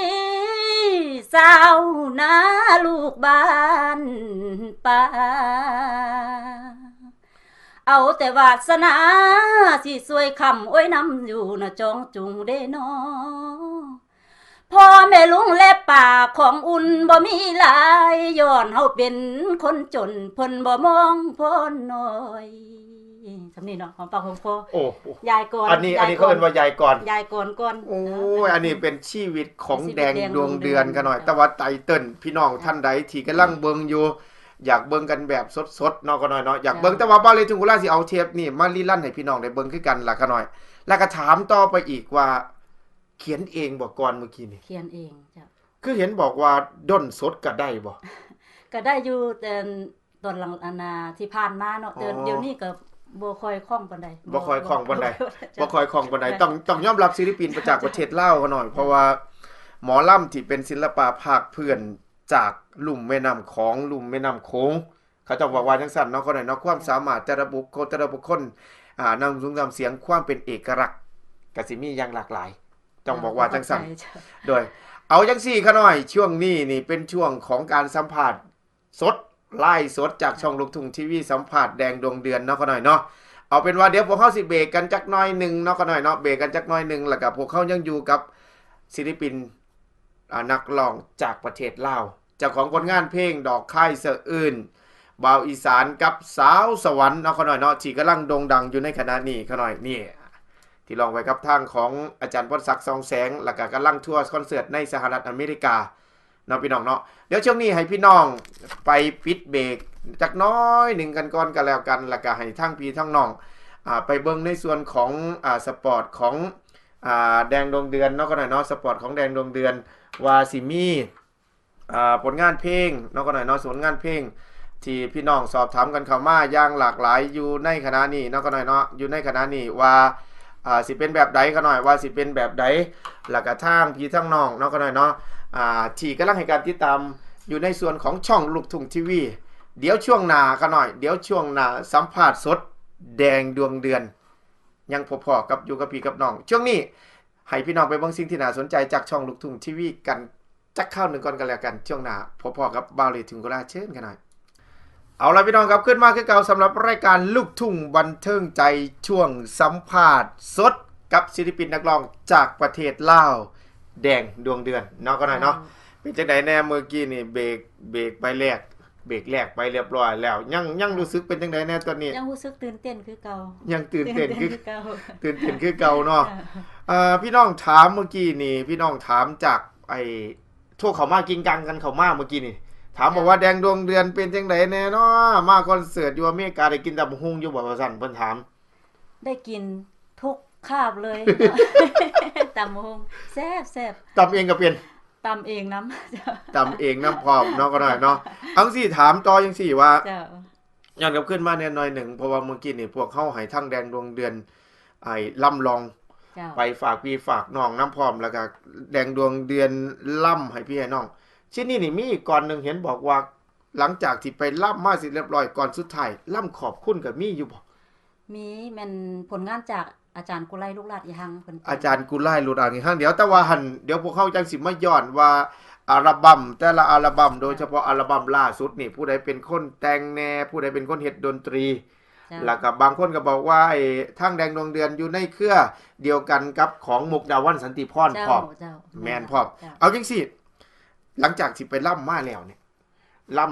ຊາວນາລູກບ້ານປ່າ ເອົາແຕ່ວາດສະໜາ ຊິຊ່ວຍຄ້ຳອວຍນຳຢູ່ນະ ຈອງຈຸງເດນໍ. ພໍ່ແມ່ລຸງແລະປ້າຂອງອຸ່ນບໍ່ມີຫຼາຍ ຍ້ອນເຮົາເປັນຄົນຈົນ ເພິ່ນບໍ່ມອງພອນນ້ອຍ. ສ່ຳນີ້ເນາະ ຫອມປາກຫອມຄໍ. ໂອ້ ຍາຍກ່ອນ ອັນນີ້ ອັນນີ້ເຂົາເອີ້ນວ່າຍາຍກ່ອນ ຍາຍກ່ອນກ່ອນ. ໂອ້ຍ ເນາະ ອັນນີ້ເປັນຊີວິດຂອງແດງດວງເດືອນ ຂະນ້ອຍ. ແຕ່ວ່າໄຕເຕີນ ພີ່ນ້ອງທ່ານໃດທີ່ກຳລັງເບິ່ງຢູ່ ຢາກເບິ່ງກັນແບບສົດໆເນາະ ຂະນ້ອຍເນາະ ຢາກເບິ່ງ. ເຈົ້າ ແຕ່ວ່າບ່າວເລທຸງກຸລາຊິເອົາເທບນີ້ມາລີລັນໃຫ້ພີ່ນ້ອງໄດ້ເບິ່ງຄືກັນລະ ຂະນ້ອຍ. ແລ້ວກໍຖາມຕໍ່ໄປອີກວ່າ ຂຽນເອງບໍ່ກ່ອນມື້ກີ້ນີ້? ຂຽນເອງ ເຈົ້າ. ຄືເຫັນບອກວ່າດົນສົດກໍໄດ້ບໍ່? ກໍໄດ້ຢູ່ ແຕ່ຕອນຫຼັງ ອັນນ່າ ທີ່ຜ່ານມາເນາະ. ແຕ່ ອໍ ດຽວນີ້ກໍບໍ່ຄ່ອຍຄ່ອງປານໃດ. ບໍ່ຄ່ອຍຄ່ອງປານໃດ. ບໍ່ຄ່ອຍຄ່ອງປານໃດ. ຕ້ອງ ຕ້ອງຍອມຮັບສິລະປິນມາຈາກປະເທດລາວເຂົາໜ້ອຍ ເພາະວ່າໝໍລຳທີ່ເປັນສິລະປະພາກພື້ນຈາກລຸ່ມແມ່ນ້ຳຂອງ ລຸ່ມແມ່ນ້ຳໂຂງ ເຂົາເຈົ້າບອກວ່າຈັ່ງຊັ້ນເນາະ ເຂົາໜ້ອຍເນາະ. ຄວາມສາມາດແຕ່ລະບຸກຄົນ ແຕ່ລະບຸກຄົນ ອ່າ ນ້ຳສູງນ້ຳສຽງ ຄວາມເປັນເອກະລັກກໍຊິມີຢ່າງຫຼາກຫຼາຍ ຕ້ອງບອກວ່າຈັ່ງຊັ້ນ. ໂດຍ ເອົາຈັ່ງຊີ້ຂະນ້ອຍ ຊ່ວງນີ້ນີ້ເປັນຊ່ວງຂອງການສຳພາດສົດ ໄລຟ໌ສົດຈາກຊ່ອງລູກທຸ່ງທີວີ ສຳພາດແດງດວງເດືອນເນາະ ຂະນ້ອຍເນາະ. ເອົາເປັນວ່າດຽວພວກເຮົາຊິເບຣກກັນຈັກໜ້ອຍໜຶ່ງເນາະ ຂະນ້ອຍເນາະ ເບຣກກັນຈັກໜ້ອຍໜຶ່ງ ແລ້ວກໍພວກເຮົາຍັງຢູ່ກັບສິລະປິນ ອ່າ ນັກຮ້ອງຈາກປະເທດລາວ ເຈົ້າຂອງຜົນງານເພງດອກຄາຍສະອື່ນ ບ່າວອີສານກັບສາວສະຫວັນເນາະ ຂະນ້ອຍເນາະ ທີ່ກຳລັງໂດ່ງດັງຢູ່ໃນຂະນະນີ້ ຂະນ້ອຍນີ້. ທີ່ຮ້ອງໄວ້ກັບທາງຂອງອາຈານພອນສັກ ສ່ອງແສງ ແລ້ວກະກຳລັງທົວຄອນເສີດໃນສະຫະລັດອາເມລິກາເນາະ ພີ່ນ້ອງເນາະ. ດຽວຊ່ວງນີ້ໃຫ້ພີ່ນ້ອງໄປປິດເບຣກຈັກໜ້ອຍໜຶ່ງກັນກ່ອນກໍແລ້ວກັນ ແລ້ວກະໃຫ້ທັງພີ່ທັງນ້ອງ ອາ ໄປເບິ່ງໃນສ່ວນຂອງ ອາ ສະປອດຂອງ ອາ ແດງດວງເດືອນເນາະ ກໍໜ້ອຍເນາະ, ສະປອດຂອງແດງດວງເດືອນ ວ່າຊິມີ ອາ ຜົນງານເພງເນາະ ກໍໜ້ອຍເນາະ, ຜົນງານເພງທີ່ພີ່ນ້ອງສອບຖາມກັນເຂົ້າມາຢ່າງຫຼາກຫຼາຍຢູ່ໃນຂະນະນີ້ເນາະ ກໍໜ້ອຍເນາະ, ຢູ່ໃນຂະນະນີ້ວ່າ ອາ ຊິເປັນແບບໃດ ຂະໜ້ອຍ ວ່າຊິເປັນແບບໃດ ແລ້ວກະທາງພີ່ທາງນ້ອງເນາະ ຂະໜ້ອຍເນາະ ອາ ທີ່ກຳລັງໃຫ້ການຕິດຕາມຢູ່ໃນສ່ວນຂອງຊ່ອງລູກທຸ່ງທີວີ. ດຽວຊ່ວງໜ້າ ຂະໜ້ອຍ ດຽວຊ່ວງໜ້າສຳພາດສົດແດງດວງເດືອນ ຍັງພົບພໍ້ກັບ ຢູ່ກັບພີ່ກັບນ້ອງ. ຊ່ວງນີ້ໃຫ້ພີ່ນ້ອງໄປເບິ່ງສິ່ງທີ່ໜ້າສົນໃຈຈາກຊ່ອງລູກທຸ່ງທີວີກັນຈັກຄາວໜຶ່ງກ່ອນກໍແລ້ວກັນ. ຊ່ວງໜ້າພົບພໍ້ກັບບ່າວຫຼີ ທຸງໂກລາ ເຊີນຂະໜ້ອຍ. ເອົາລະພີ່ນ້ອງ ກັບຄືນມາຄືເກົ່າສຳລັບລາຍການລູກທຸ່ງບັນເທີງໃຈ ຊ່ວງສຳພາດສົດກັບສິລະປິນນັກຮ້ອງຈາກປະເທດລາວ ແດງດວງເດືອນເນາະ ກໍໜ້ອຍເນາະ. ເຈົ້າ ເປັນຈັ່ງໃດແດ່ ມື້ກີ້ນີ້ເບຣກ ເບຣກໄປແລກ ເບຣກແລກໄປຮຽບຮ້ອຍແລ້ວ ຍັງ ຍັງຮູ້ສຶກເປັນຈັ່ງໃດແດ່ຕອນນີ້? ຍັງຮູ້ສຶກຕື່ນເຕັ້ນຄືເກົ່າ ຍັງຕື່ນເຕັ້ນຄື ຕື່ນເຕັ້ນຄືເກົ່າ ຕື່ນເຕັ້ນຄືເກົ່າເນາະ. ເຈົ້າ ເອີ ພີ່ນ້ອງຖາມມື້ກີ້ນີ້ ພີ່ນ້ອງຖາມຈາກ ໄອ້ ໂທເຂົ້າມາ ກິງກັງກັນເຂົ້າມາມື້ກີ້ນີ້ ຖາມບອກວ່າ ເຈົ້າ ແດງດວງເດືອນເປັນຈັ່ງໃດແດ່ເນາະ ມາຄອນເສີດຢູ່ອາເມລິກາ ໄດ້ກິນຕຳບັກຫຸ່ງຢູ່ບໍ່ ວ່າຊັ້ນ ເພິ່ນຖາມ. ໄດ້ກິນທຸກຄາບເລີຍ ຕຳບັກຫຸ່ງແຊບໆ. ຕຳເອງກໍເປັນ? ຕຳເອງນຳ ເຈົ້າ ຕຳເອງນຳພ້ອມເນາະ ກໍໜ້ອຍເນາະ. ເອົາຈັ່ງຊີ້ ຖາມຕໍ່ຈັ່ງຊີ້ວ່າ ເຈົ້າ ຍ້ອນກັບຄືນມາແດ່ໜ້ອຍໜຶ່ງ ເພາະວ່າມື້ກີ້ນີ້ພວກເຮົາໃຫ້ທາງແດງດວງເດືອນ ໄອ້ ລຳລອງ ເຈົ້າ ໄປຝາກພີ່ຝາກນ້ອງນຳພ້ອມ ແລ້ວກະແດງດວງເດືອນລຳໃຫ້ພີ່ໃຫ້ນ້ອງ. ຊິດນີ້ນີ້ມີກ່ອນໜຶ່ງເຫັນບອກວ່າ ຫຼັງຈາກທີ່ໄປລຳມາເສັດຮຽບຮ້ອຍ ກ່ອນສຸດທ້າຍ ລຳຂອບຄຸນກໍມີຢູ່ບໍ່? ມີ ແມ່ນຜົນງານຈາກອາຈານກຸໄລ ລູກຫຼາດອີຮັ່ງ ເພິ່ນແຕ່ງ ອາຈານກຸໄລ ລູກຫຼາດອີຮັ່ງ. ດຽວ ແຕ່ວ່າຫັ້ນ ດຽວພວກເຮົາຈັ່ງຊິມາຍ້ອນວ່າ ອັລບັມ ແຕ່ລະອັລບັມ ໂດຍສະເພາະອັລບັມລ່າສຸດນີ້ ຜູ້ໃດເປັນຄົນແຕ່ງແດ່ ຜູ້ໃດເປັນຄົນເຮັດດົນຕີ ເຈົ້າ ແລ້ວກໍບາງຄົນກໍບອກວ່າ ໄອ້ ທາງແດງດວງເດືອນຢູ່ໃນເຄືອດຽວກັນກັບຂອງມຸກດາວັນ ສັນຕິພອນ ເຈົ້າ ພ້ອມ ເຈົ້າ ແມ່ນພ້ອມ ເຈົ້າ. ເອົາຈັ່ງຊີ້ ຫຼັງຈາກທີ່ໄປລຳມາແລ້ວນີ້ ລຳ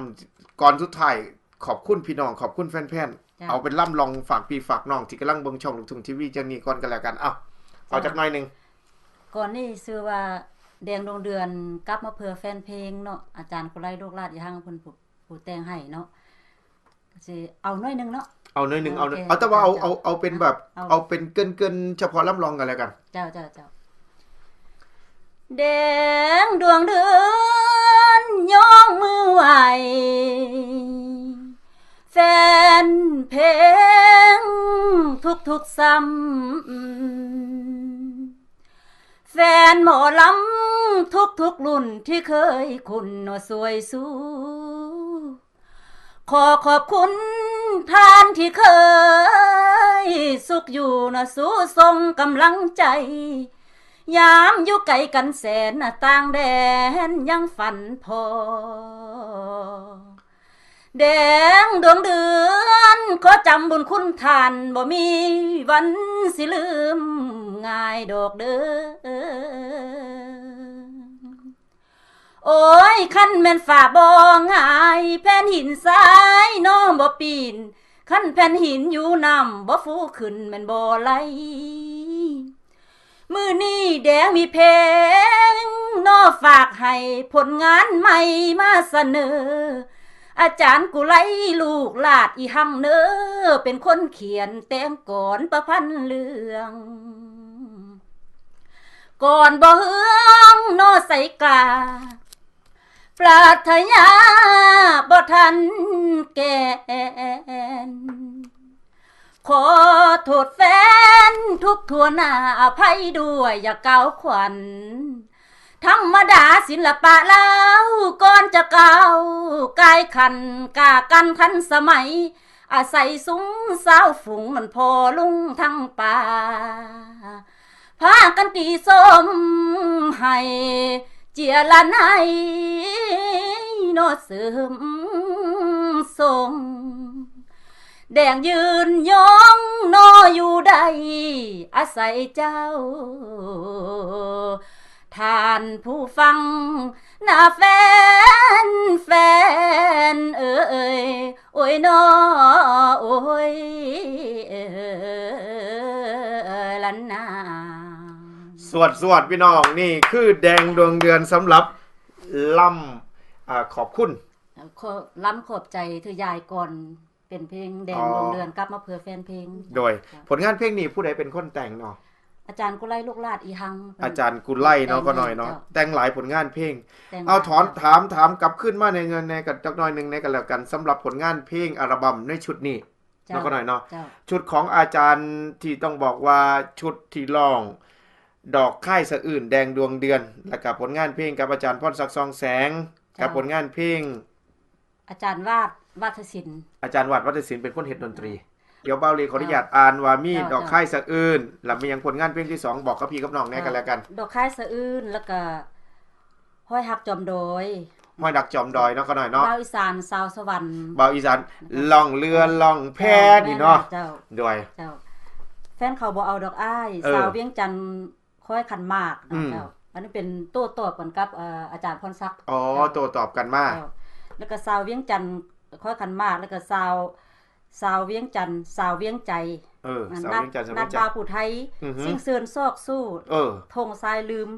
ກ່ອນສຸດທ້າຍ ຂອບຄຸນພີ່ນ້ອງ ຂອບຄຸນແຟນໆ ເຈົ້າ ເອົາເປັນລຳລອງຝາກພີ່ຝາກນ້ອງທີ່ກຳລັງເບິ່ງຊ່ອງລູກທຸ່ງທີວີຈັ່ງນີ້ກ່ອນກໍແລ້ວກັນ. ເອົາ ເຈົ້າ ເອົາຈັກໜ້ອຍໜຶ່ງ. ກ່ອນນີ້ຊື່ວ່າ ແດງດວງເດືອນກັບມາເພື່ອແຟນເພງເນາະ ອາຈານກຸໄລ ລູກຫຼາດອີຮັ່ງ ເພິ່ນຜູ້ ຜູ້ແຕ່ງໃຫ້ເນາະ. ຊິເອົາໜ້ອຍໜຶ່ງເນາະ ເອົາໜ້ອຍໜຶ່ງ ເອີ ເອົາ ໂອເຄ ເອົາ ແຕ່ວ່າເອົາ ເຈົ້າ ເອົາ ເອົາເປັນແບບ ເອົາ ເອົາເປັນເກີນໆ ສະເພາະລຳລອງກໍແລ້ວກັນ. ເຈົ້າ ເຈົ້າ ເຈົ້າ. ແດງດວງເດືອນ ຍົກມືໄຫວ້ແຟນເພງທຸກໆ ຊ່ຳ ແຟນໝໍລຳທຸກໆ ລຸ້ນທີ່ເຄີຍຄຸ້ນສວຍຊູ ຂໍຂອບຄຸນທ່ານທີ່ເຄີຍສຸກຢູ່ນະ ສູ້ສົ່ງກຳລັງໃຈ ຍາມຢູ່ໄກກັນແສນ ຕ່າງແດນຍັງຝັນພໍ. ແດງດວງເດືອນ ຂໍຈຳບຸນຄຸນທ່ານ ບໍ່ມີວັນຊິລືມງ່າຍດອກເດີ. ໂອ້ຍ ຄັນແມ່ນຟ້າບໍ່ຫງາຍ ແຜ່ນຫີນຊາຍນ້ອງບໍ່ປີນ, ຄັນແຜ່ນຫີນຢູ່ນ້ຳບໍ່ຟູຂຶ້ນ ແມ່ນບໍ່ໄຫຼ. ມື້ນີ້ແດງມີເພງເນາະ ຝາກໃຫ້ຜົນງານໃໝ່ມາສະເໜີ, ອາຈານກຸໄລ ລູກຫຼາດອີຮັ່ງເນີ ເປັນຄົນຂຽນແຕ່ງກອນປະພັນເລື່ອງ. ກ່ອນບໍ່ເຮືອງເນາະໄຊກາ ປາດທະຍາບໍ່ທັນແກ່ນ, ຂໍໂທດແຟນທຸກທົ່ວໜ້າ ອະໄພດ້ວຍຢ່າກ່າວຂວັນ. ທຳມະດາສິລະປະລາວ ກ່ອນຈະກ້າວກາຍຂັນ ກ້າກັນທັນສະໄໝ ອາໄສຊຸມຊາວຝູງ ນັ້ນພໍ່ລຸງທັງປ້າ ພາກັນຕີຊົມໃຫ້ເຈຍລະໄນເນາະ ເສີມສົ່ງ. ແດງຢືນຢອງເນາະຢູ່ໄດ້ ອາໄສເຈົ້າ ທ່ານຜູ້ຟັງ ນະແຟນ ແຟນເອີຍ ໂອ້ຍເນາະ ໂອ້ຍ ເອີຍ ລະນາ. ສວດໆ ພີ່ນ້ອງ ນີ້ຄືແດງດວງເດືອນສຳລັບລຳ ອ່າ ຂອບຄຸນ ເອີ ຂໍ ລຳຂອບໃຈເທື່ອຍາຍກ່ອນ ເປັນເພງແດງດວງເດືອນ ອໍ ກັບມາເພື່ອແຟນເພງ. ໂດຍ ເຈົ້າ ຜົນງານເພງນີ້ຜູ້ໃດເປັນຄົນແຕ່ງເນາະ? ອາຈານກຸໄລ ລູກລາດອີຮັງ ອາຈານກຸໄລເນາະ ຂ້ານ້ອຍເນາະ ແຕ່ງຫຼາຍຜົນງານເພງ. ເອົາ ຖອນ ຖາມ ຖາມກັບຄືນມາໃນ ໃນ ໃນກັນຈັກໜ້ອຍໜຶ່ງແດ່ກໍແລ້ວກັນ ສຳລັບຜົນງານເພງອັລບັມໃນຊຸດນີ້ ເຈົ້າ ເນາະ ຂ້ານ້ອຍເນາະ ເຈົ້າ ຊຸດຂອງອາຈານທີ່ຕ້ອງບອກວ່າຊຸດທີ່ຮ້ອງດອກຄ້າຍສະອື່ນ ແດງດວງເດືອນ ແລ້ວກໍຜົນງານເພງກັບອາຈານພອນສັກ ຊອງແສງ ເຈົ້າ ກັບຜົນງານເພງ ອາຈານວາດ ວາດທະສິນ ອາຈານວາດ ວາດທະສິນ ເປັນຄົນເຮັດດົນຕຣີ. ເອີ ດຽວບ່າວເລຂໍອະນຸຍາດ ເຈົ້າ ອ່ານວ່າມີ ເຈົ້າ ດອກຄ້າຍສະອື່ນ ແລ້ວມີຫຍັງຜົນງານເພງທີ່ສອງ ບອກກັບພີ່ກັບນ້ອງແດ່ ເຈົ້າ ກໍແລ້ວກັນ. ດອກຄ້າຍສະອື່ນ ແລ້ວກໍຮອຍຮັກຈອມດອຍ ຮອຍຮັກຈອມດອຍເນາະ ຂ້ານ້ອຍເນາະ ບ່າວອີສານ ຊາວສະຫວັນ ບ່າວອີສານ ເອີ ລ່ອງເຮືອລ່ອງແພ ແມ່ນ ນີ້ເນາະ ແມ່ນແລ້ວ ເຈົ້າ ໂດຍ ເຈົ້າ ແຟນເຂົາບໍ່ເອົາດອກອ້າຍ ເອີ ຊາວວຽງຈັນ ຄ້ອຍຂັນໝາກເນາະ ອືມ ເຈົ້າ ອັນນີ້ເປັນໂຕ້ຕອບກັນກັບ ເອີ ອາຈານພອນສັກ ອໍ ເຈົ້າ ໂຕ້ຕອບກັນມາ ເຈົ້າ ແລ້ວກໍຊາວວຽງຈັນ ຄ້ອຍຂັນໝາກ ແລ້ວກໍຊາວ ຊາວວຽງຈັນ ຊາວວຽງໃຈ ເອີ ຊາວວຽງຈັນ ຊາວວຽງໃຈ ນັດບ່າວຜູ້ໄທ ອືຮຶ ຊິງເຊີນຊອກຊູ້ ເອີ ທົ່ງຊາຍລືມ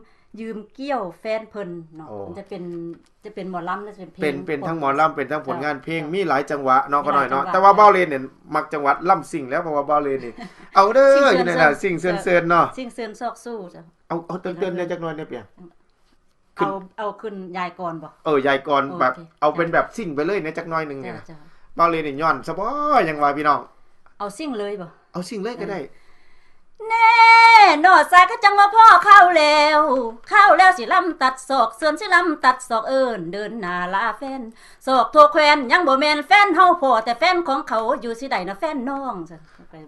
ຢືມກ້ຽວແຟນເພິ່ນເນາະ ໂອ້ ມັນຈະເປັນ ຈະເປັນໝໍລຳ ແລະ ຈະເປັນເພງ ເປັນ ເປັນທັງໝໍລຳ ເປັນທັງຜົນງານເພງ ເຈົ້າ ມີຫຼາຍຈັງຫວະເນາະ ມີຫຼາຍຈັງຫວະ ຂ້ານ້ອຍເນາະ ແຕ່ວ່າບ່າວເລນີ້ມັກຈັງຫວະລຳຊິງແລ້ວ ເພາະວ່າບ່າວເລນີ້ ເອົາເດີ ຢູ່ໃນນັ້ນ ຊິງເຊີນເຊີນເນາະ ຊິງເຊີນຊອກຊູ້ ເຈົ້າ ເອົາ ເອົາເຕີນໆແດ່ຈັກໜ້ອຍແດ່ ເປັນຫຍັງ? ຂຶ້ນ ເອົາ ເອົາຂຶ້ນຍາຍກ່ອນບໍ່? ເອີ ຍາຍກ່ອນ ໂອເຄ ແບບ ເອົາເປັນແບບຊິງໄປເລີຍໃນຈັກໜ້ອຍໜຶ່ງນີ້ນະ ເຈົ້າ ເຈົ້າ ບ່າວເລນີ້ຍ້ອນຊະບໍ່ ຫຍັງວ່າພີ່ນ້ອງ ເອົາຊິງເລີຍບໍ່? ເອົາຊິງເລີຍກໍໄດ້ ເອີ ແນ່ ນອກສາຍກໍຈັ່ງວ່າພໍ້ຄາວແລ້ວ ຄາວແລ້ວຊິລຳຕັດສອກ ເຊີນຊິລຳຕັດສອກ ເອີ້ນເດີນໜ້າລາແຟນ ສອກທົ່ວແຄວ້ນຍັງບໍ່ແມ່ນແຟນເຮົາ ພໍ້ແຕ່ແຟນຂອງເຂົາ ຢູ່ຊິໄດ້ນະແຟນນ້ອງ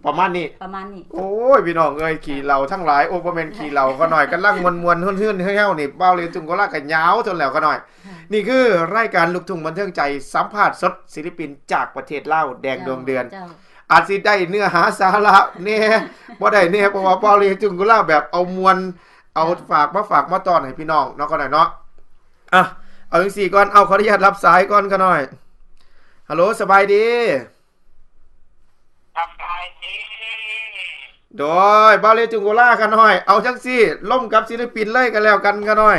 ປະມານນີ້ ປະມານນີ້ ໂອ້ຍ ພີ່ນ້ອງເອີຍ ຂີ້ເຫຼົ້າທັງຫຼາຍ ໂອ້ ບໍ່ແມ່ນຂີ້ເຫຼົ້າ ຂ້ານ້ອຍກຳລັງມ່ວນໆ ຮຶ້ນໆ ເຮີ້ຍໆ ນີ້ ບ່າວເລ ທຸງໂກລາ ກໍຍາວທົນແລ້ວ ຂ້ານ້ອຍ ເຈົ້າ ນີ້ຄືລາຍການລູກທຸ່ງບັນເທີງໃຈ ສຳພາດສົດສິລປິນຈາກປະເທດລາວ ແດງດວງເດືອນ ເຈົ້າ ເຈົ້າ ອາດຊິໄດ້ເນື້ອຫາສາລະແດ່ ບໍ່ໄດ້ແດ່ ເພາະວ່າບ່າວເລ ທຸງໂກລາ ແບບເອົາມ່ວນ ເອົາ ເຈົ້າ ຝາກມາ ຝາກມາຕ້ອນໃຫ້ພີ່ນ້ອງເນາະ ກໍໄດ້ເນາະ ອ່ະ ເອົາຈັ່ງຊີ້ກ່ອນ ເອົາ ຂໍອະນຸຍາດຮັບສາຍກ່ອນ ຂ້ານ້ອຍ ຮັລໂຫຼ ສະບາຍດີ? ສະບາຍດີ ໂດຍ ບ່າວເລ ຈຸງໂກລາ ຂ້ານ້ອຍ ເອົາຈັ່ງຊີ້ ລົມກັບສິລປິນເລີຍກໍແລ້ວກັນ ຂ້ານ້ອຍ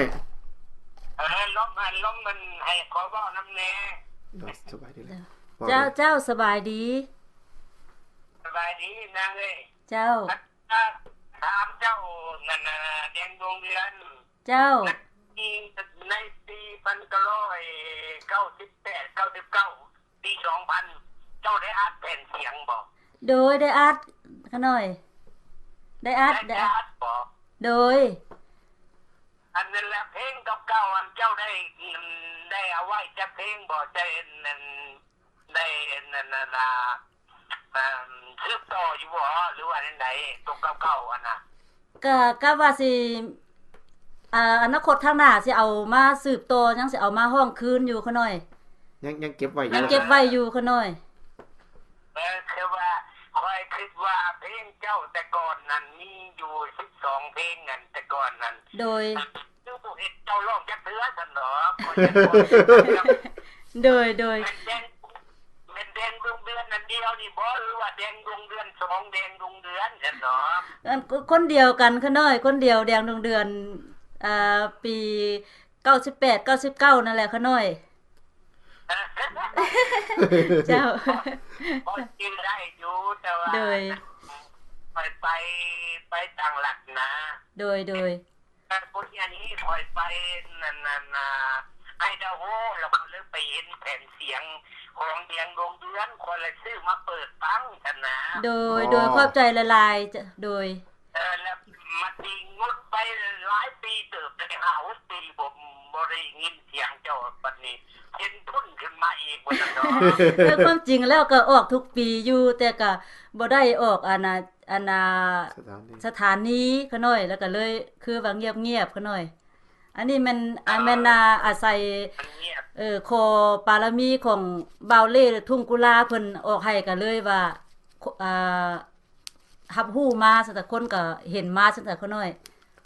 ເອີ ລົມ ອັນ ລົມມັນໃຫ້ຂໍເວົ້ານຳແດ່ ສະບາຍດີ ເຈົ້າ ເຈົ້າ ສະບາຍດີ ສະບາຍດີນາງເອີຍ ເຈົ້າ ຖາມເຈົ້ານັ້ນນະ ແດງດວງເດືອນ ເຈົ້າ ໃນປີພັນເກົ້າຮ້ອຍເກົ້າສິບແປດ ເກົ້າສິບເກົ້າ ປີສອງພັນ ເຈົ້າໄດ້ອັດແຜ່ນສຽງບໍ່? ໂດຍ ໄດ້ອັດ ຂ້ານ້ອຍ ໄດ້ອັດ ໄດ້ ໄດ້ອັດບໍ່? ໂດຍ ອັນນັ້ນລະ ເພງເກົ່າໆ ອັນເຈົ້າໄດ້ ໄດ້ເອົາໄວ້ຈັກເພງບໍ່? ໄດ້ ອັນນັ້ນ ໄດ້ອັນນັ້ນນະ ສືບຕໍ່ຢູ່ບໍ່ ຫຼືວ່າແນວໃດ? ໂຕເກົ່າໆ ຫັ້ນນະ ກະ ກະວ່າຊິ ອາ ອະນາຄົດທາງໜ້າຊິເອົາມາສືບຕໍ່ ຍັງຊິເອົາມາຮ້ອງຄືນຢູ່ ຂ້ານ້ອຍ ຍັງ ຍັງເກັບໄວ້ຢູ່ ຍັງເກັບໄວ້ຢູ່ ຂ້ານ້ອຍ ເອີ ຄືວ່າ ຂ້ອຍຄິດວ່າເພງເຈົ້າແຕ່ກ່ອນນັ້ນມີຢູ່ສິບສອງເພງ ອັນແຕ່ກ່ອນນັ້ນ ໂດຍ ຄືບໍ່ເຫັນເຈົ້າຮ້ອງຈັກເທື່ອຊັ້ນດອກ ຂ້ອຍຍັງບໍ່ ໂດຍ ໂດຍ ແມ່ນແດງ ແມ່ນແດງດວງເດືອນອັນດຽວນີ້ບໍ່ ຫຼືວ່າແດງດວງເດືອນສອງ ແດງດວງເດືອນຊັ້ນດອກ ອັນ ຄົນດຽວກັນ ຂ້ານ້ອຍ ຄົນດຽວ ແດງດວງເດືອນ ອ່າ ປີເກົ້າສິບແປດ ເກົ້າສິບເກົ້າ ນັ້ນແຫຼະ ຂ້ານ້ອຍ ເຈົ້າ ພໍຈື່ໄດ້ຢູ່ ແຕ່ວ່າ ໂດຍ ຂ້ອຍໄປ ໄປຕ່າງລັດນະ ໂດຍ ໂດຍ ແຕ່ຄົນອັນນີ້ຂ້ອຍໄປນັ້ນ ນັ້ນ ອ່າ ໄອດາໂຮ ແລ້ວຂ້ອຍເລີຍໄປເຫັນແຜ່ນສຽງຂອງແດງດວງເດືອນ ຂ້ອຍເລີຍຊື້ມາເປີດຟັງຊັ້ນນະ ໂດຍ ອໍ ໂດຍ ຂອບໃຈຫຼາຍໆ ໂດຍ ເອີ ແລ້ວມາຕິງງົດໄປຫຼາຍປີເຕີບ ໄດ້ຫ້າຫົກປີ ບໍ່ ບໍ່ໄດ້ຍິນສຽງເຈົ້າ ບັດນີ້ເຫັນພຸ້ນຂຶ້ນມາອີກ ວ່າຊັ້ນເນາະ ແຕ່ຄວາມຈິງແລ້ວກໍອອກທຸກປີຢູ່ ແຕ່ກໍບໍ່ໄດ້ອອກ ອັນນ່າ ອັນນ່າ ສະຖານີ ສະຖານີ ຂ້ານ້ອຍ ແລ້ວກໍເລີຍຄືວ່າງຽບໆ ຂ້ານ້ອຍ ອັນນີ້ແມ່ນ ອາ ແມ່ນ ອາ ອາໄສ ມັນງຽບ ເອີ ຂໍປາລະມີຂອງບ່າວເລ່ ແລະ ທຸງກຸລາ ເພິ່ນອອກໃຫ້ ກໍເລີຍວ່າ ອາ ຮັບຮູ້ມາຊັ້ນ ແຕ່ຄົນກໍເຫັນມາຊັ້ນ ຂ້ານ້ອຍ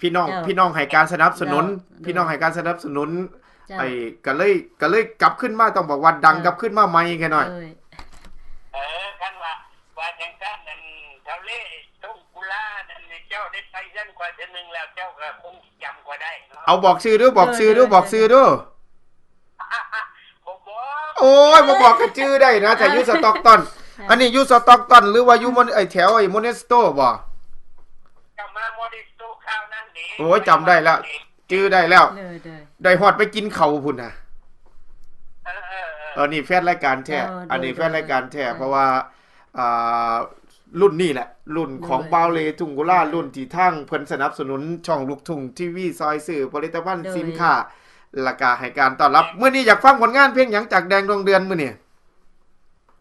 ພີ່ນ້ອງ ເຈົ້າ ພີ່ນ້ອງໃຫ້ການສະໜັບສະໜູນ ເຈົ້າ ພີ່ນ້ອງໃຫ້ການສະໜັບສະໜູນ ເຈົ້າ ໄອ້ ກໍເລີຍ ກໍເລີຍກັບຄືນມາ ຕ້ອງບອກວ່າດັງ ເອີ ກັບຄືນມາໃໝ່ ຂ້ານ້ອຍ ໂດຍ ເອີ ຄັນວ່າ ວ່າຈັ່ງຊັ້ນ ອັນ ທ້າວເລ່ ທຸງກຸລາ ນັ້ນ ເຈົ້າໄດ້ໄປເຮືອນຂ້ອຍເທື່ອໜຶ່ງ ແລ້ວເຈົ້າກໍຄົງຈຳຂ້ອຍໄດ້ເນາະ. ເອົາ ບອກຊື່ດູ ບອກຊື່ດູ ໂດຍ ໂດຍ ບອກຊື່ດູ. ບໍ່ບອກ. ໂອ້ຍ ບໍ່ບອກກໍຈື່ໄດ້ນະ ຖ້າຢູ່ ອ່າ ສະຕັອກຕັນ. ອ່າ ອັນນີ້ຢູ່ສະຕັອກຕັນ ຫຼືວ່າຢູ່ ໂມ ໄອ້ແຖວໄອ້ໂມເນສໂຕບໍ່? ຈຳມາໂມເນສໂຕຄາວນັ້ນເດ້. ໂອ້ຍ ຈຳໄດ້ແລ້ວ ຈື່ໄດ້ແລ້ວ. ໂດຍ ໂດຍ ໄດ້ຮອດໄປກິນເຂົ້າພຸ້ນນະ. ເອີ ເອີ ເອີ ເອີ ນີ້ແຟນລາຍການແທ້. ໂອ້ ອັນນີ້ ໂດຍ ແຟນລາຍການແທ້ ໂດຍ ເພາະວ່າ ອ່າ ລຸ້ນນີ້ແຫຼະ ລຸ້ນຂອງ ໂດຍ ບ່າວເລທຸງກຸລາ ລຸ້ນທີ່ທາງເພິ່ນສະໜັບສະໜູນຊ່ອງລູກທຸ່ງທີວີ ຊ່ອຍຊື້ຜະລິດຕະພັນ ໂດຍ ສິນຄ້າ ແລ້ວກະໃຫ້ການຕ້ອນຮັບ. ແມ່ນ ມື້ນີ້ຢາກຟັງຜົນງານເພງຫຍັງຈາກແດງດວງເດືອນມື້ນີ້?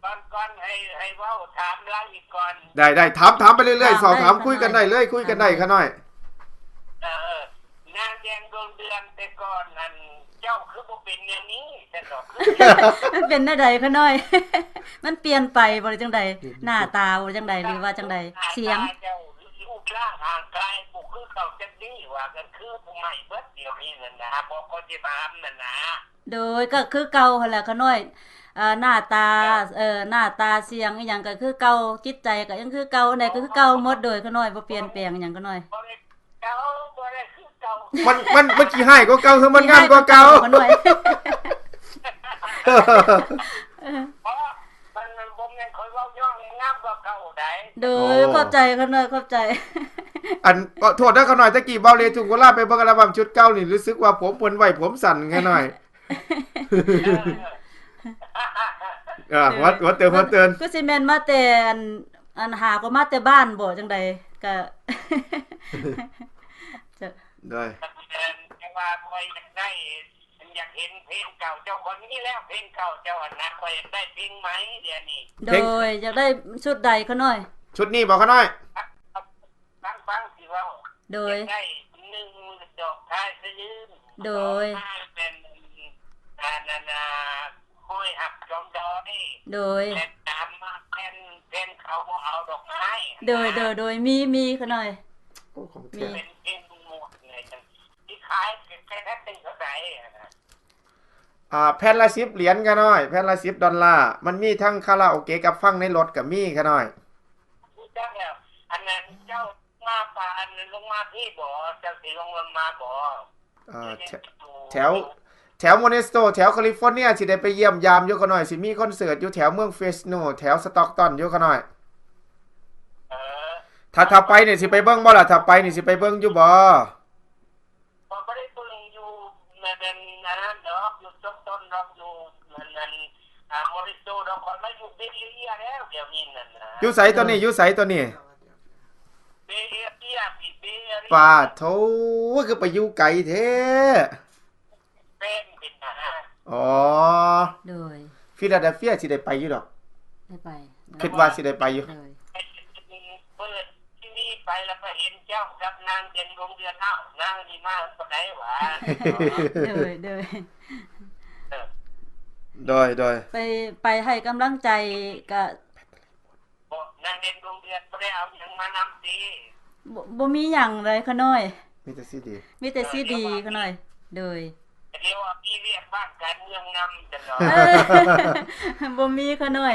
ກ່ອນ ກ່ອນໃຫ້ ໃຫ້ເວົ້າຖາມລາວອີກກ່ອນ. ໄດ້ ໄດ້ ຖາມ ຖາມໄປເລື້ອຍໆ ຖາມ ສອບຖາມ ໄດ້ ຂ້ານ້ອຍ ຄຸຍກັນໄດ້ເລີຍ ຄຸຍກັນໄດ້ ຂ້ານ້ອຍ. ເອີ ນາງແດງດວງເດືອນ ແຕ່ກ່ອນນັ້ນເຈົ້າຄືບໍ່ເປັນແນວນີ້ຊັ້ນດອກ? ມັນເປັນແນວໃດຂ້ານ້ອຍ? ມັນປ່ຽນໄປບໍ່ ຫຼືຈັ່ງໃດ? ໜ້າຕາບໍ່ ຫຼືຈັ່ງໃດ ຫຼືວ່າຈັ່ງໃດ? ສຽງ ໜ້າຕາເຈົ້າ ຮູບຮ່າງຮ່າງກາຍບໍ່ຄືເກົ່າຈັກດີ້ ວ່າກັນຄືຜູ້ໃໝ່ເບິດດຽວນີ້ນັ້ນນະ ບໍ່ກໍຊິຖາມນັ້ນນະ. ໂດຍ ກໍຄືເກົ່າຫັ້ນແຫຼະຂ້ານ້ອຍ. ເອີ ໜ້າຕາ ເອີ ໜ້າຕາ ສຽງອີ່ຫຍັງກໍຄືເກົ່າ ຈິດໃຈກໍຍັງຄືເກົ່າ ອັນໃດກໍຄືເກົ່າໝົດ. ໂດຍ ຂ້ານ້ອຍ ບໍ່ປ່ຽນແປງຫຍັງຂ້ານ້ອຍ. ເກົ່າ ບໍ່ໄດ້ຄືເກົ່າ. ມັນ ມັນ ມັນຂີ້ຮ້າຍກວ່າເກົ່າ ຄືມັນງາມກວ່າເກົ່າ? ຂ້ານ້ອຍ ເພາະມັນ ມັນບໍ່ແມ່ນຂ້ອຍເວົ້າຍ້ອນງາມກວ່າເກົ່າໃດ. ໂດຍ ໂອ້ ຂອບໃຈຂ້ານ້ອຍ ຂອບໃຈ. ອັນ ຂໍໂທດເດີຂ້ານ້ອຍ ຕະກີ້ບ່າວເລທຸງກຸລາໄປເບິ່ງອັລະບັມຊຸດເກົ່ານີ້ ຮູ້ສຶກວ່າຜົມເພິ່ນໄວ້ຜົມສັ້ນຂ້ານ້ອຍ. ເອີ ເອີ ຫົວ ຫົວເຕີນ ຫົວເຕີນ ຄືຊິແມ່ນມາແຕ່ອັນ ອັນຫາກໍມາແຕ່ບ້ານບໍ່ ຈັ່ງໃດກະ ໂດຍ ແຕ່ວ່າຂ້ອຍຢາກໄດ້ ຢາກເຫັນເພງເກົ່າເຈົ້າ. ຂ້ອຍມີແລ້ວເພງເກົ່າເຈົ້າຫັ້ນນະ ຂ້ອຍຢາກໄດ້ເພງໃໝ່ດຽວນີ້. ໂດຍ ຢາກໄດ້ຊຸດໃດຂ້ານ້ອຍ? ຊຸດນີ້ບໍ່ຂ້ານ້ອຍ? ຟັງ ຟັງຊິເວົ້າ. ໂດຍ ຢາກໄດ້ ໜຶ່ງ ດອກທາຍສະຍືນ. ໂດຍ ສອງ ມາເປັນ ອັນນັ້ນນະ ຫ້ອຍຮັກຈອມດອຍ. ໂດຍ ແລະ ສາມ ມາແຜ່ນ ແຜ່ນເຂົາບໍ່ເອົາດອກໄມ້. ໂດຍ ໂດຍ ໂດຍ ມີ ມີຂ້ານ້ອຍ. ໂອ້ ຂອງແທ້ ມີ ເປັນເພງມ່ວນໆ ນີ້ ຊິຂາຍແຜ່ນເທົ່າໃດຫັ້ນນະ? ອ່າ ແຜ່ນລະສິບຫຼຽນຂ້ານ້ອຍ ແຜ່ນລະສິບດອນລາ. ມັນມີທັງຄາຣາໂອເກະກັບຟັງໃນລົດກໍມີຂ້ານ້ອຍ. ຮູ້ຈັກແລ້ວ. ອັນນັ້ນເຈົ້າມາປ່າ ອັນນັ້ນລົງມາພີ້ບໍ່? ເຈົ້າຊິລົງລົດມາບໍ່? ເອີ ແຖວ ແຖວໂມເນສໂຕ ແຖວຄາລິຟໍເນຍ ຊິໄດ້ໄປຢ້ຽມຢາມຢູ່ຂ້ານ້ອຍ. ຊິມີຄອນເສີດຢູ່ແຖວເມືອງເຟຣສໂນ ແຖວສະຕັອກຕັນຢູ່ຂ້ານ້ອຍ. ເອີ ຖ້າ ຖ້າໄປນີ້ຊິໄປເບິ່ງບໍ່ລະ? ຖ້າໄປນີ້ຊິໄປເບິ່ງຢູ່ບໍ່? ຂ້ອຍບໍ່ໄດ້ເບິ່ງຢູ່ ແມ່ນ ແມ່ນອັນນັ້ນດອກ ຢູ່ສະຕັອກຕັນດອກ ຢູ່ອັນນັ້ນ ອ່າ ໂມເນສໂຕດອກ. ຂ້ອຍມາຢູ່ເບເອເຣຍແລ້ວ ດຽວນີ້ນັ້ນນະ. ຢູ່ໃສຕອນນີ້? ເອີ ຢູ່ໃສຕອນນີ້? ເບເອເຣຍ ເບເອເຣຍ. ປາໂທ້ ຄືໄປຢູ່ໄກແທ້. ແປ້ງເປັນນະ. ອໍ ໂດຍ ຟີລາເດລເຟຍຊິໄດ້ໄປຢູ່ດອກ. ໄດ້ໄປ ຄິດວ່າຊິໄດ້ໄປຢູ່. ໂດຍ ເປີດທີວີໄປແລ້ວກໍເຫັນເຈົ້າກັບນາງເປັນວົງເດືອນ. ອ້າວ ນາງນີ້ມາປານໃດຫວາ? ໂດຍ ໂດຍ ເອີ ໂດຍ ໂດຍ ໄປ ໄປໃຫ້ກຳລັງໃຈກະ ບໍ່ ນາງເດັ່ນດວງເດືອນບໍ່ໄດ້ເອົາຫຍັງມານຳຕິ? ບໍ່ ບໍ່ມີຫຍັງເລີຍຂ້ານ້ອຍ ມີແຕ່ຊີດີ. ມີແຕ່ຊີດີຂ້ານ້ອຍ. ໂດຍ ດຽວວ່າມີວຽກບ້ານການເມືອງນຳຊັ້ນເນາະ. ເອີ ບໍ່ມີຂ້ານ້ອຍ.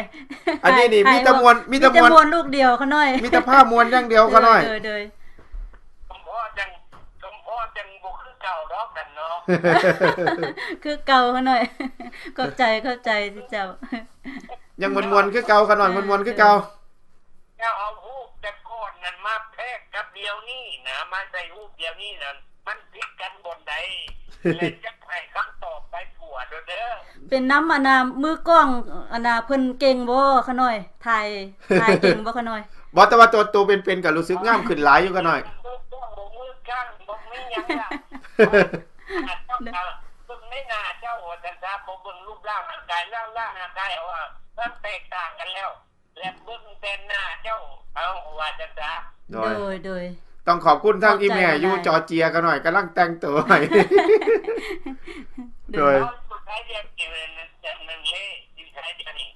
ອັນນີ້ນີ້ ມີແຕ່ມ່ວນ ມີແຕ່ມ່ວນ ມີແຕ່ມ່ວນລູກດຽວຂ້ານ້ອຍ ມີແຕ່ພາມ່ວນຢ່າງດຽວຂ້ານ້ອຍ. ໂດຍ ໂດຍ ສົມພໍຈັ່ງ ສົມພໍຈັ່ງບໍ່ຄືເກົ່າດອກກັນເນາະ. ຄືເກົ່າຂ້ານ້ອຍ. ຂອບໃຈ ຂອບໃຈເຈົ້າ. ຍັງມ່ວນໆຄືເກົ່າຂ້ານ້ອຍ ເອີ ມ່ວນໆຄືເກົ່າ. ເຈົ້າເອົາຮູບແຕ່ກ່ອນນັ້ນມາແທກກັບດຽວນີ້ນະ ມາໃສ່ຮູບດຽວນີ້ນະ ມັນຜິດກັນບ່ອນໃດ? ແລະ ຈະໃຫ້ຄຳຕອບໄປທົ່ວໂລດເດີ. ເປັນນຳອັນນ່າ ມືກ້ອງອັນນ່າ ເພິ່ນເກັ່ງບໍ່ຂ້ານ້ອຍ? ຖ່າຍ ຖ່າຍເກັ່ງບໍ່ຂ້ານ້ອຍ? ບໍ່ ແຕ່ວ່າໂຕ ໂຕເປັນໆກໍຮູ້ສຶກງາມຂຶ້ນຫຼາຍຢູ່ຂ້ານ້ອຍ. ມືກ້ອງ ມືກ້ອງ ບໍ່ມີຫຍັງລະ. ເບິ່ງໃນໜ້າເຈົ້າວ່າຊັ້ນຊະ ບໍ່ເບິ່ງຮູບຮ່າງຮ່າງກາຍ ຮ່າງ ຮ່າງກາຍ ເອົາວ່າມັນແຕກຕ່າງກັນແລ້ວ. ແລະເບິ່ງແຕ່ໜ້າເຈົ້າ ເອົາ ວ່າຈັ່ງຊະ. ໂດຍ ໂດຍ ໂດຍ ຕ້ອງຂອບຄຸນທາງອີ່ແມ່ຢູ່ຈອເຈຍຂ້ານ້ອຍ ກຳລັງແຕ່ງໂຕໃຫ້. ໂດຍ ໂດຍ ເອົາຢູ່ໃສດຽວນີ້? ຢູ່ໃສດຽວນີ້?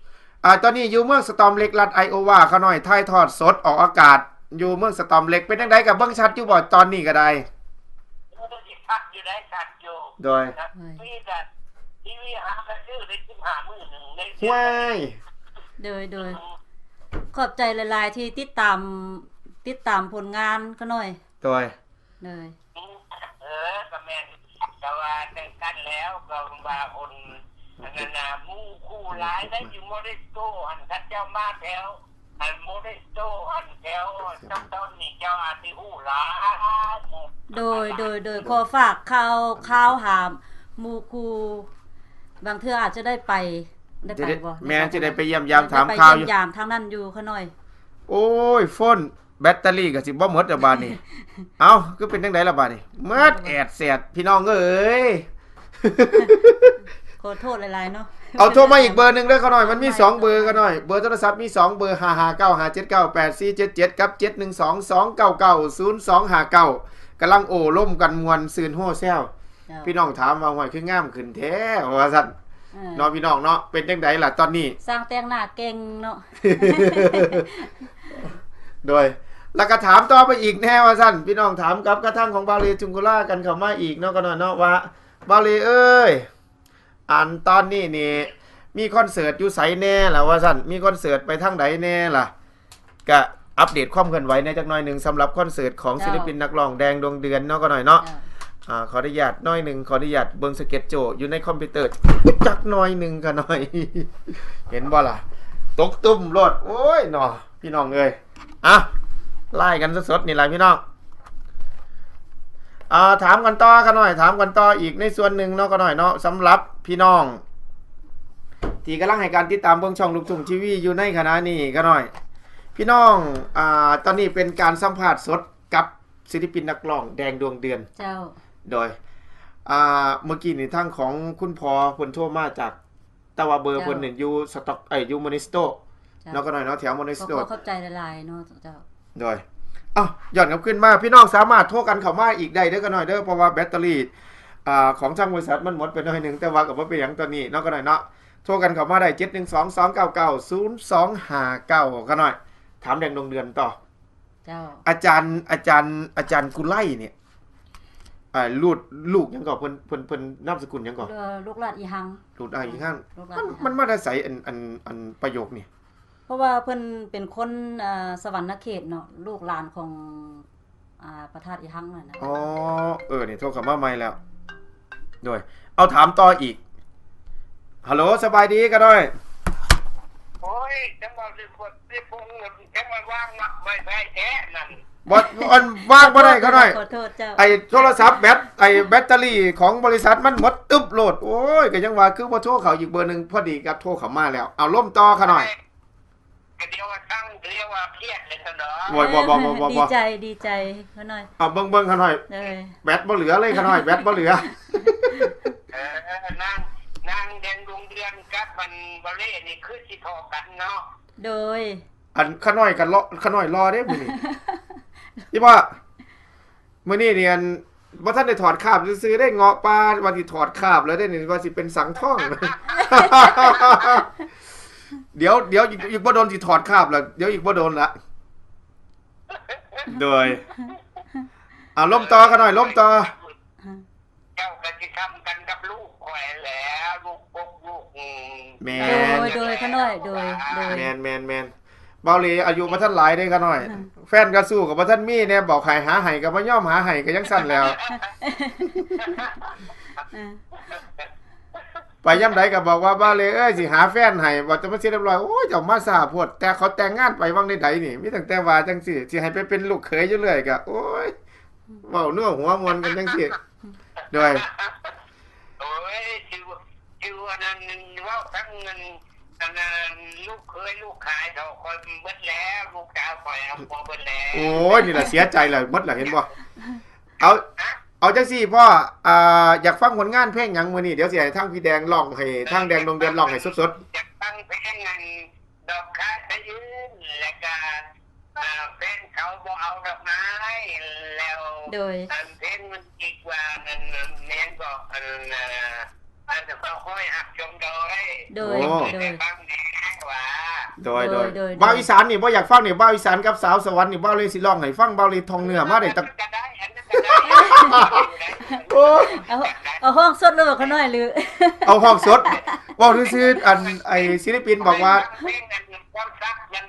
ອ່າ ຕອນນີ້ຢູ່ເມືອງສະຕອມເລັກ ລັດໄອໂອວາຂ້ານ້ອຍ ຖ່າຍທອດສົດອອກອາກາດຢູ່ເມືອງສະຕອມເລັກ. ເປັນຈັ່ງໃດ ກໍເບິ່ງຊັດຢູ່ບໍ່ຕອນນີ້ກໍໄດ້? ໂອ້ ຊິຊັດຢູ່ໄດ໋ ຊັດຢູ່. ໂດຍ ໂດຍ ມີແຕ່ທີວີຫາກໍຊື້ໄດ້ສິບຫ້າມື້ໜຶ່ງ ໄດ້ ຫ້ວຍ ໂດຍ ໂດຍ ຂອບໃຈຫຼາຍໆທີ່ຕິດຕາມ ຕິດຕາມຜົນງານຂ້ານ້ອຍ. ໂດຍ ໂດຍ ເອີ ກໍແມ່ນ ກໍວ່າຈັ່ງຊັ້ນແລ້ວ ກໍວ່າຄົນ ອັນນັ້ນນະ ໝູ່ຄູ່ຫຼາຍໄດ້ຢູ່ໂມເດສໂຕ ອັນ ເຂົາເຈົ້າມາແຖວ ອັນ ໂມເດສໂຕ ອັນ ແຖວ ເຈົ້າຕົ້ນນີ້ ເຈົ້າອາດຊິຮູ້ຫຼາຍ. ໂດຍ ໂດຍ ໂດຍ ຂໍຝາກຂ່າວ ຂ່າວຫາໝູ່ຄູ່ ບາງເທື່ອອາດຈະໄດ້ໄປ ໄດ້ໄປບໍ່? ແມ່ນ ຈະໄດ້ໄປຢ້ຽມຢາມຖາມຂ່າວຢູ່ ໄດ້ໄປຢ້ຽມຢາມທາງນັ້ນຢູ່ຂ້ານ້ອຍ. ໂອ້ຍ ໂຟນ ແບັດເຕີຣີກໍຊິບໍ່ໝົດແລ້ວບາດນີ້. ເອົ້າ ຄືເປັນຈັ່ງໃດລະບາດນີ້? ໝົດແອດແສດ ພີ່ນ້ອງເອີຍ. ຂໍໂທດຫຼາຍໆເນາະ. ເອົາ ໂທມາອີກເບີໜຶ່ງເດີຂ້ານ້ອຍ ມັນມີສອງເບີຂ້ານ້ອຍ ເບີໂທລະສັບມີສອງເບີ ຫ້າຫ້າເກົ້າ ຫ້າເຈັດເກົ້າ ແປດສີ່ເຈັດເຈັດ ກັບ ເຈັດໜຶ່ງສອງ ສອງເກົ້າເກົ້າ ສູນສອງຫ້າເກົ້າ ກຳລັງໂອ້ລົມກັນມ່ວນຊື່ນໂຮແຊວ. ເຈົ້າ ພີ່ນ້ອງຖາມວ່າ ຫ້ວຍ ຄືງາມຂຶ້ນແທ້ ວ່າຊັ້ນ ເອີ ເນາະ ພີ່ນ້ອງເນາະ. ເປັນຈັ່ງໃດລະຕອນນີ້? ຊ່າງແຕ່ງໜ້າເກັ່ງເນາະ. ໂດຍ ແລ້ວກໍຖາມຕໍ່ໄປອີກແດ່ວ່າຊັ້ນ ພີ່ນ້ອງຖາມກັບກະທັງຂອງບ່າວເລຈຸງກຸລາກັນເຂົ້າມາອີກເນາະ ກໍໜ້ອຍເນາະ ວ່າ ບ່າວເລເອີຍ ອັນຕອນນີ້ນີ້ມີຄອນເສີດຢູ່ໃສແດ່ລະວ່າຊັ້ນ ມີຄອນເສີດໄປທາງໃດແດ່ລະ? ກະອັບເດດຄວາມເຄື່ອນໄຫວແດ່ຈັກໜ້ອຍໜຶ່ງ ສຳລັບຄອນເສີດຂອງ ເຈົ້າ ສິລະປິນນັກຮ້ອງແດງດວງເດືອນເນາະ ກໍໜ້ອຍເນາະ. ເຈົ້າ ອາ ຂໍອະນຸຍາດໜ້ອຍໜຶ່ງ ຂໍອະນຸຍາດເບິ່ງສະເກັດໂຈຢູ່ໃນຄອມພິວເຕີຈັກໜ້ອຍໜຶ່ງ ຂະນ້ອຍ ເຫັນບໍ່ລະ? ຕົກຕຸ້ມໂລດ ໂອ້ຍເນາະ ພີ່ນ້ອງເອີຍ. ອ່ະ ລາຍກັນສົດໆນີ້ລະພີ່ນ້ອງ. ອ່າ ຖາມກັນຕໍ່ຂະນ້ອຍ ຖາມກັນຕໍ່ອີກໃນສ່ວນໜຶ່ງເນາະ ຂະນ້ອຍເນາະ ສຳລັບພີ່ນ້ອງທີ່ກຳລັງໃຫ້ການຕິດຕາມເບິ່ງຊ່ອງລູກທຸ່ງທີວີຢູ່ໃນຂະນະນີ້ຂະນ້ອຍ ພີ່ນ້ອງ ອ່າ ຕອນນີ້ເປັນການສຳພາດສົດກັບສິລະປິນນັກຮ້ອງແດງດວງເດືອນ. ເຈົ້າ ໂດຍ ອ່າ ເມື່ອກີ້ນີ້ທາງຂອງຄຸນພໍ່ເພິ່ນໂທມາຈາກ ແຕ່ວ່າເບີ ເຈົ້າ ເພິ່ນນີ້ຢູ່ສະຕັອກ ເອີ ຢູ່ໂມເນສໂຕ ເຈົ້າ ເນາະ ຂະນ້ອຍເນາະ ແຖວໂມເນສໂຕ. ກໍຂໍຂອບໃຈຫຼາຍໆເນາະເຈົ້າ. ໂດຍ ເອົ້າ ຍ້ອນກັບຄືນມາ ພີ່ນ້ອງສາມາດໂທກັນເຂົ້າມາອີກໄດ້ເດີຂະນ້ອຍເດີ ເພາະວ່າແບັດເຕີຣີ ອ່າ ຂອງທາງບໍລິສັດມັນໝົດໄປໜ້ອຍໜຶ່ງ ແຕ່ວ່າກໍບໍ່ເປັນຫຍັງຕອນນີ້ເນາະ ຂະນ້ອຍເນາະ. ໂທກັນເຂົ້າມາໄດ້ ເຈັດໜຶ່ງສອງ ສອງເກົ້າເກົ້າ ສູນສອງຫ້າເກົ້າ ຂະນ້ອຍ ຖາມແດງດວງເດືອນຕໍ່. ເຈົ້າ ອາຈານ ອາຈານ ອາຈານກຸໄລນີ້ ອ່າ ລູກ ລູກຫຍັງເກາະ? ເພິ່ນ ເພິ່ນ ເພິ່ນນາມສະກຸນຫຍັງເກາະ? ເອີ ລູກຫຼານອີຮັງ. ລູກຫຼານອີຮັງ. ອືມ ລູກຫຼານ ມັນ ອີຮັງ ມັນມາແຕ່ໃສ? ອັນ ອັນ ອັນປະໂຫຍກນີ້ ເພາະວ່າເພິ່ນເປັນຄົນ ອ່າ ສະຫວັນນະເຂດເນາະ ລູກຫຼານຂອງ ອ່າ ພະທາດອີຮັງນັ້ນນະ. ອໍ ເອີ ນີ້ໂທເຂົ້າມາໃໝ່ແລ້ວ. ໂດຍ ເອົາ ຖາມຕໍ່ອີກ. ຮັລໂຫຼ ສະບາຍດີກະນ້ອຍ. ໂອ້ຍ ຈັ່ງວ່າເລື່ອງຄົນເປັນວົງ ຈັ່ງວ່າວາງໄວ້ໄວ້ແທ້ນັ້ນ. ບໍ່ ອັນ ວາງບໍ່ໄດ້ກະນ້ອຍ. ຂໍໂທດເຈົ້າ. ໄອ້ໂທລະສັບແບັດ ໄອ້ແບັດເຕີຣີຂອງບໍລິສັດມັນໝົດຕຶບໂລດ. ໂອ້ຍ ກະຍັງວ່າຄືບໍ່ໂທເຂົ້າອີກເບີໜຶ່ງ ພໍດີກັບໂທເຂົ້າມາແລ້ວ. ເອົາ ລົມຕໍ່ກະນ້ອຍ. ກະດຽວວ່າຊັງ ດຽວວ່າຄຽດເລີຍຊັ້ນດອກ. ໂອ້ຍ ບໍ່ ບໍ່ ບໍ່ ບໍ່ ບໍ່ ດີໃຈ ດີໃຈຂະນ້ອຍ. ເອົາ ເບິ່ງ ເບິ່ງຂະນ້ອຍ. ໂດຍ ແບັດບໍ່ເຫຼືອເລີຍຂະນ້ອຍ ແບັດບໍ່ເຫຼືອ. ເອີ ນາງ ນາງແດງດວງເດືອນກັບອັນ ບ່າວເລນີ້ຄືຊິທໍ່ກັນເນາະ. ໂດຍ ອັນຂະນ້ອຍກະລໍ ຂະນ້ອຍລໍເດ້ມື້ນີ້. ອີ່ພໍ່ ມື້ນີ້ນີ້ ອັນ ບໍ່ທັນໄດ້ຖອດຄາບຊື່ໆເດ້ ເງາະປ່າວ່າຊິຖອດຄາບແລ້ວເດ້ນີ້ ວ່າຊິເປັນສັງທອງ. ດຽວ ດຽວອີກ ອີກບໍ່ດົນຊິຖອດຄາບແລ້ວ ດຽວອີກບໍ່ດົນລະ. ໂດຍ ອາ ລົມຕໍ່ຂະນ້ອຍ ລົມຕໍ່. ເຈົ້າກະຊິທຳກັນກັບລູກຂ້ອຍແຫຼະ ລູກກົກລູກ ແມ່ນ ໂດຍ ໂດຍ ຂະນ້ອຍ ໂດຍ ໂດຍ ແມ່ນ ແມ່ນ ແມ່ນ. ບ່າວເລອາຍຸບໍ່ທັນຫຼາຍເດ້ຂະນ້ອຍ. ອືມ ແຟນກະສູ້ກະບໍ່ທັນມີແດ່ ບອກໃຫ້ຫາໃຫ້ກະບໍ່ຍອມຫາໃຫ້ ກະຈັ່ງຊັ້ນແລ້ວ. ເອີ ໄປຍາມໃດກະບອກວ່າ ບ່າວເລເອີຍ ຊິຫາແຟນໃຫ້ ບອກຈະມາເສັດຮຽບຮ້ອຍ. ໂອ້ຍ ເຈົ້າມາຊ້າໂພດ ແຕ່ເຂົາແຕ່ງງານໄປຫວ່າງໃດໆນີ້ ມີຕັ້ງແຕ່ວ່າຈັ່ງຊີ້ ຊິໃຫ້ໄປເປັນລູກເຂີຍຢູ່ເລື້ອຍກະ ໂອ້ຍ ເວົ້ານົວຫົວມ່ວນກັນຈັ່ງຊີ້. ໂດຍ ໂອ້ຍ ຊື່ ຊື່ອັນນັ້ນ ເວົ້າທັງອັນ ອັນນັ້ນ ລູກເຂີຍລູກຂາຍເຂົາ ຂ້ອຍໝົດແລ້ວ ລູກສາວຂ້ອຍເອົາຜົວເບິດແລ້ວ. ໂອ້ຍ ນີ້ລະເສຍໃຈລະ ໝົດລະ ເຫັນບໍ່? ເອົາ ເອົາຈັ່ງຊີ້ພໍ່ ອ່າ ຢາກຟັງຜົນງານເພງຫຍັງມື້ນີ້? ດຽວຊິໃຫ້ທາງພີ່ແດງຮ້ອງໃຫ້ ທາງແດງດວງເດືອນຮ້ອງໃຫ້ສົດໆ. ຢາກຟັງເພງອັນ ດອກຄາສະອື່ນ ແລ້ວກະ ອ່າ ແຟນເຂົາບໍ່ເອົາດອກໄມ້ ແລ້ວ ໂດຍ ອັນເພງມັນອີກວ່າ ອັນ ແມ່ນບໍ່ ອັນ ອັນ ເຂົາຫ້ອຍຮັກຊົມດອຍ. ໂດຍ ໂອ້ ໂດຍ ຟັງແດ່ວ່າ ໂດຍ ໂດຍ ໂດຍ ໂດຍ ໂດຍ. ເວົ້າອີສານນີ້ບໍ່ຢາກຟັງນີ້ ເວົ້າອີສານກັບສາວສະຫວັນນີ້ ເວົ້າເລີຍ ຊິຮ້ອງໃຫ້ຟັງ ເວົ້າເລີຍ ທ່ອງເນື້ອມາໄດ້ ອັນນັ້ນກະໄດ້ ອັນນັ້ນກະໄດ້. ໂອ້ຍ ເອົາ ເອົາຮ້ອງສົດເລີຍບໍ່ຂະນ້ອຍ ຫຼື ເອົາຮ້ອງສົດ ເວົ້າຊື່ໆ. ອັນ ໄອ້ສິລະປິນບອກວ່າ ເພງອັນຄວາມຊັກມັນ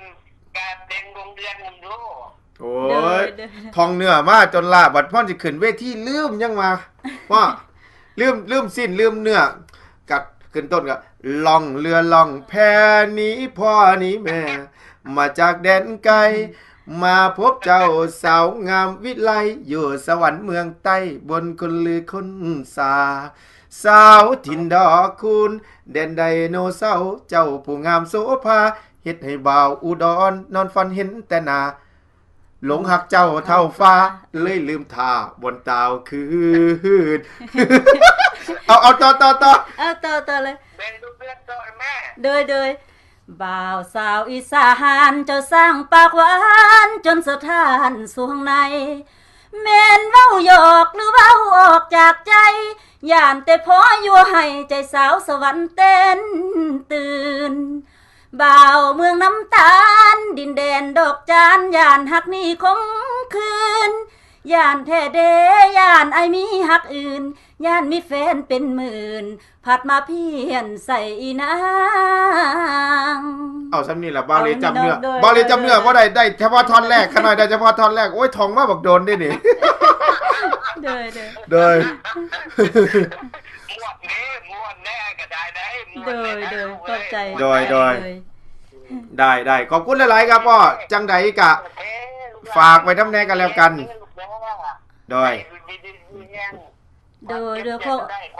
ກະແດງດວງເດືອນນຳຢູ່. ໂອ້ຍ ໂດຍ ໂດຍ ທ່ອງເນື້ອມາຈົນລ້າ ບັດພອນຊິຂຶ້ນເວທີລືມຫຍັງວ່າ ວ່າ ລືມ ລືມຊີ້ນລືມເນື້ອ ກະຂຶ້ນຕົ້ນກະ ລ່ອງເຮືອລ່ອງແພໜີພໍ່ໜີແມ່ ມາຈາກແດນໄກ ມາພົບເຈົ້າສາວງາມວິໄລ ຢູ່ສະຫວັນເມືອງໃຕ້ ບົນຄົນລືຄົນສາ ສາວຖິ່ນດອກຄູນ ແດນໄດໂນເສົາ ເຈົ້າຜູ້ງາມໂສພາ ເຮັດໃຫ້ບ່າວອຸດອນ ນອນຝັນເຫັນແຕ່ໜ້າ ຫຼົງຮັກເຈົ້າເທົ່າຟ້າ ເລີຍລືມທ່າບ່ອນຕ່າວຄືນ. ເອົາ ເອົາ ຕໍ່ ຕໍ່ ຕໍ່ ເອົາ ຕໍ່ ຕໍ່ເລີຍ. ແມ່ນລູກເຮືອນຕໍ່ແມ່. ໂດຍ ໂດຍ. ບ່າວສາວອີສານ ເຈົ້າຊ່າງປາກຫວານ ຈົນສະທ້ານສູ່ຂ້າງໃນ ແມ່ນເວົ້າຫຍອກ ຫຼືເວົ້າອອກຈາກໃຈ ຢ້ານແຕ່ພໍຍົວໃຫ້ ໃຈສາວສະຫວັນເຕັ້ນຕື່ນ. ບ່າວເມືອງນ້ຳຕານ ດິນແດນດອກຈານ ຢ້ານຮັກນີ້ຄົງຄືນ ຢ້ານແທ້ເດ ຢ້ານອ້າຍມີຮັກອື່ນ ຢ້ານມີແຟນເປັນໝື່ນ ພັດມາພຽນໃສ່ອີນາງ. ເອົາສ່ຳນີ້ລະ ບ່າວເລຈຳເນື້ອ ເອົາສ່ຳນີ້ເນາະ. ໂດຍ ບ່າວເລຈຳເນື້ອ ໂດຍ ບໍ່ໄດ້ ໄດ້ສະເພາະທ່ອນແລກ ຂະນ້ອຍໄດ້ສະເພາະທ່ອນແລກ. ໂອ້ຍ ທ່ອງມາບັກໂດນເດ້ນີ້. ໂດຍ ໂດຍ ໂດຍ ມ່ວນເດ້ ມ່ວນແດ່ກໍໄດ້ ໄດ້ ໂດຍ ໂດຍ ຂອບໃຈ ໂດຍ ໂດຍ ໂດຍ ໄດ້ ໄດ້ ຂອບຄຸນຫຼາຍໆ ຄັບພໍ່. ຈັ່ງໃດກະ ໂອເຄ ລູກ ຝາກໄວ້ນຳແດ່ກັນແລ້ວກັນ ເດີ ລູກເດີ ໂດຍ ໃຫ້ຢູ່ດີມີແຮງ ໂດຍ ໂດຍ ຂໍ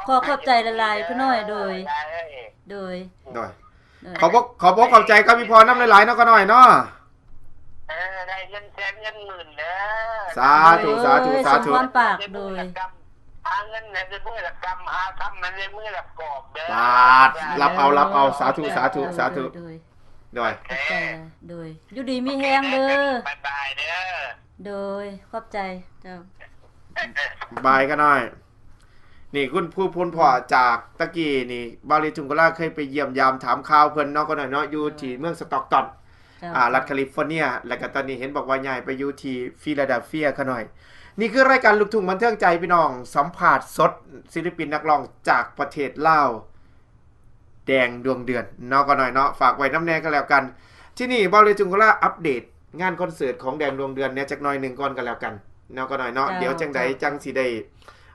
ຂໍຂອບໃຈຫຼາຍໆ ພໍ່ນ້ອຍ ໂດຍ ໄດ້ ໂດຍ ໂດຍ ໂດຍ ຂອບ ຂອບ ຂອບໃຈກັບອີ່ພໍ່ນຳຫຼາຍໆ ເນາະ ຂະນ້ອຍເນາະ. ເອີ ໄດ້ເງິນແສນເງິນໝື່ນເດີ ສາທຸ ໂດຍ ສາທຸ ໂດຍ ສາທຸ ສົມພອນປາກ ໂດຍ ຫາເງິນໃຫ້ໄດ້ມື້ລະກຳ ຫາຄຳໃຫ້ໄດ້ມື້ລະກອບເດີ. ບາດ ຮັບເອົາ ຮັບເອົາ ສາທຸ ສາທຸ ສາທຸ ໂດຍ ໂດຍ ໂດຍ ໂດຍ ໂດຍ ຢູ່ດີມີແຮງເດີ ບາຍບາຍເດີ ໂດຍ ຂອບໃຈ ເຈົ້າ ບາຍກັນໜ້ອຍ. ນີ້ ຄຸນຜູ້ພົນພໍ່ຈາກຕະກີ້ນີ້ ບ່າວລີຈຸງກະລາເຄີຍໄປຢ້ຽມຢາມຖາມຂ່າວເພິ່ນເນາະ ຂະນ້ອຍເນາະ ຢູ່ທີ່ເມືອງສະຕອກຕັນ ເຈົ້າ ອ່າ ເຈົ້າ ລັດຄາລິຟໍເນຍ ແລ້ວກະຕອນນີ້ເຫັນບອກວ່າຍ້າຍໄປຢູ່ທີ່ຟີລາເດລເຟຍ ຂະນ້ອຍ. ນີ້ຄືລາຍການລູກທຸ່ງບັນເທີງໃຈ ພີ່ນ້ອງ ສຳພາດສົດ ສິລະປິນນັກຮ້ອງຈາກປະເທດລາວ ແດງດວງເດືອນເນາະ ຂະນ້ອຍເນາະ ຝາກໄວ້ນຳແດ່ກໍແລ້ວກັນ. ທີນີ້ ບ່າວເລຈຸງກະລາອັບເດດງານຄອນເສີດຂອງແດງດວງເດືອນແດ່ຈັກໜ້ອຍໜຶ່ງກ່ອນກໍແລ້ວກັນເນາະ ຂະນ້ອຍເນາະ. ເຈົ້າ ດຽວຈັ່ງໃດ ເຈົ້າ ຈັ່ງຊິໄດ້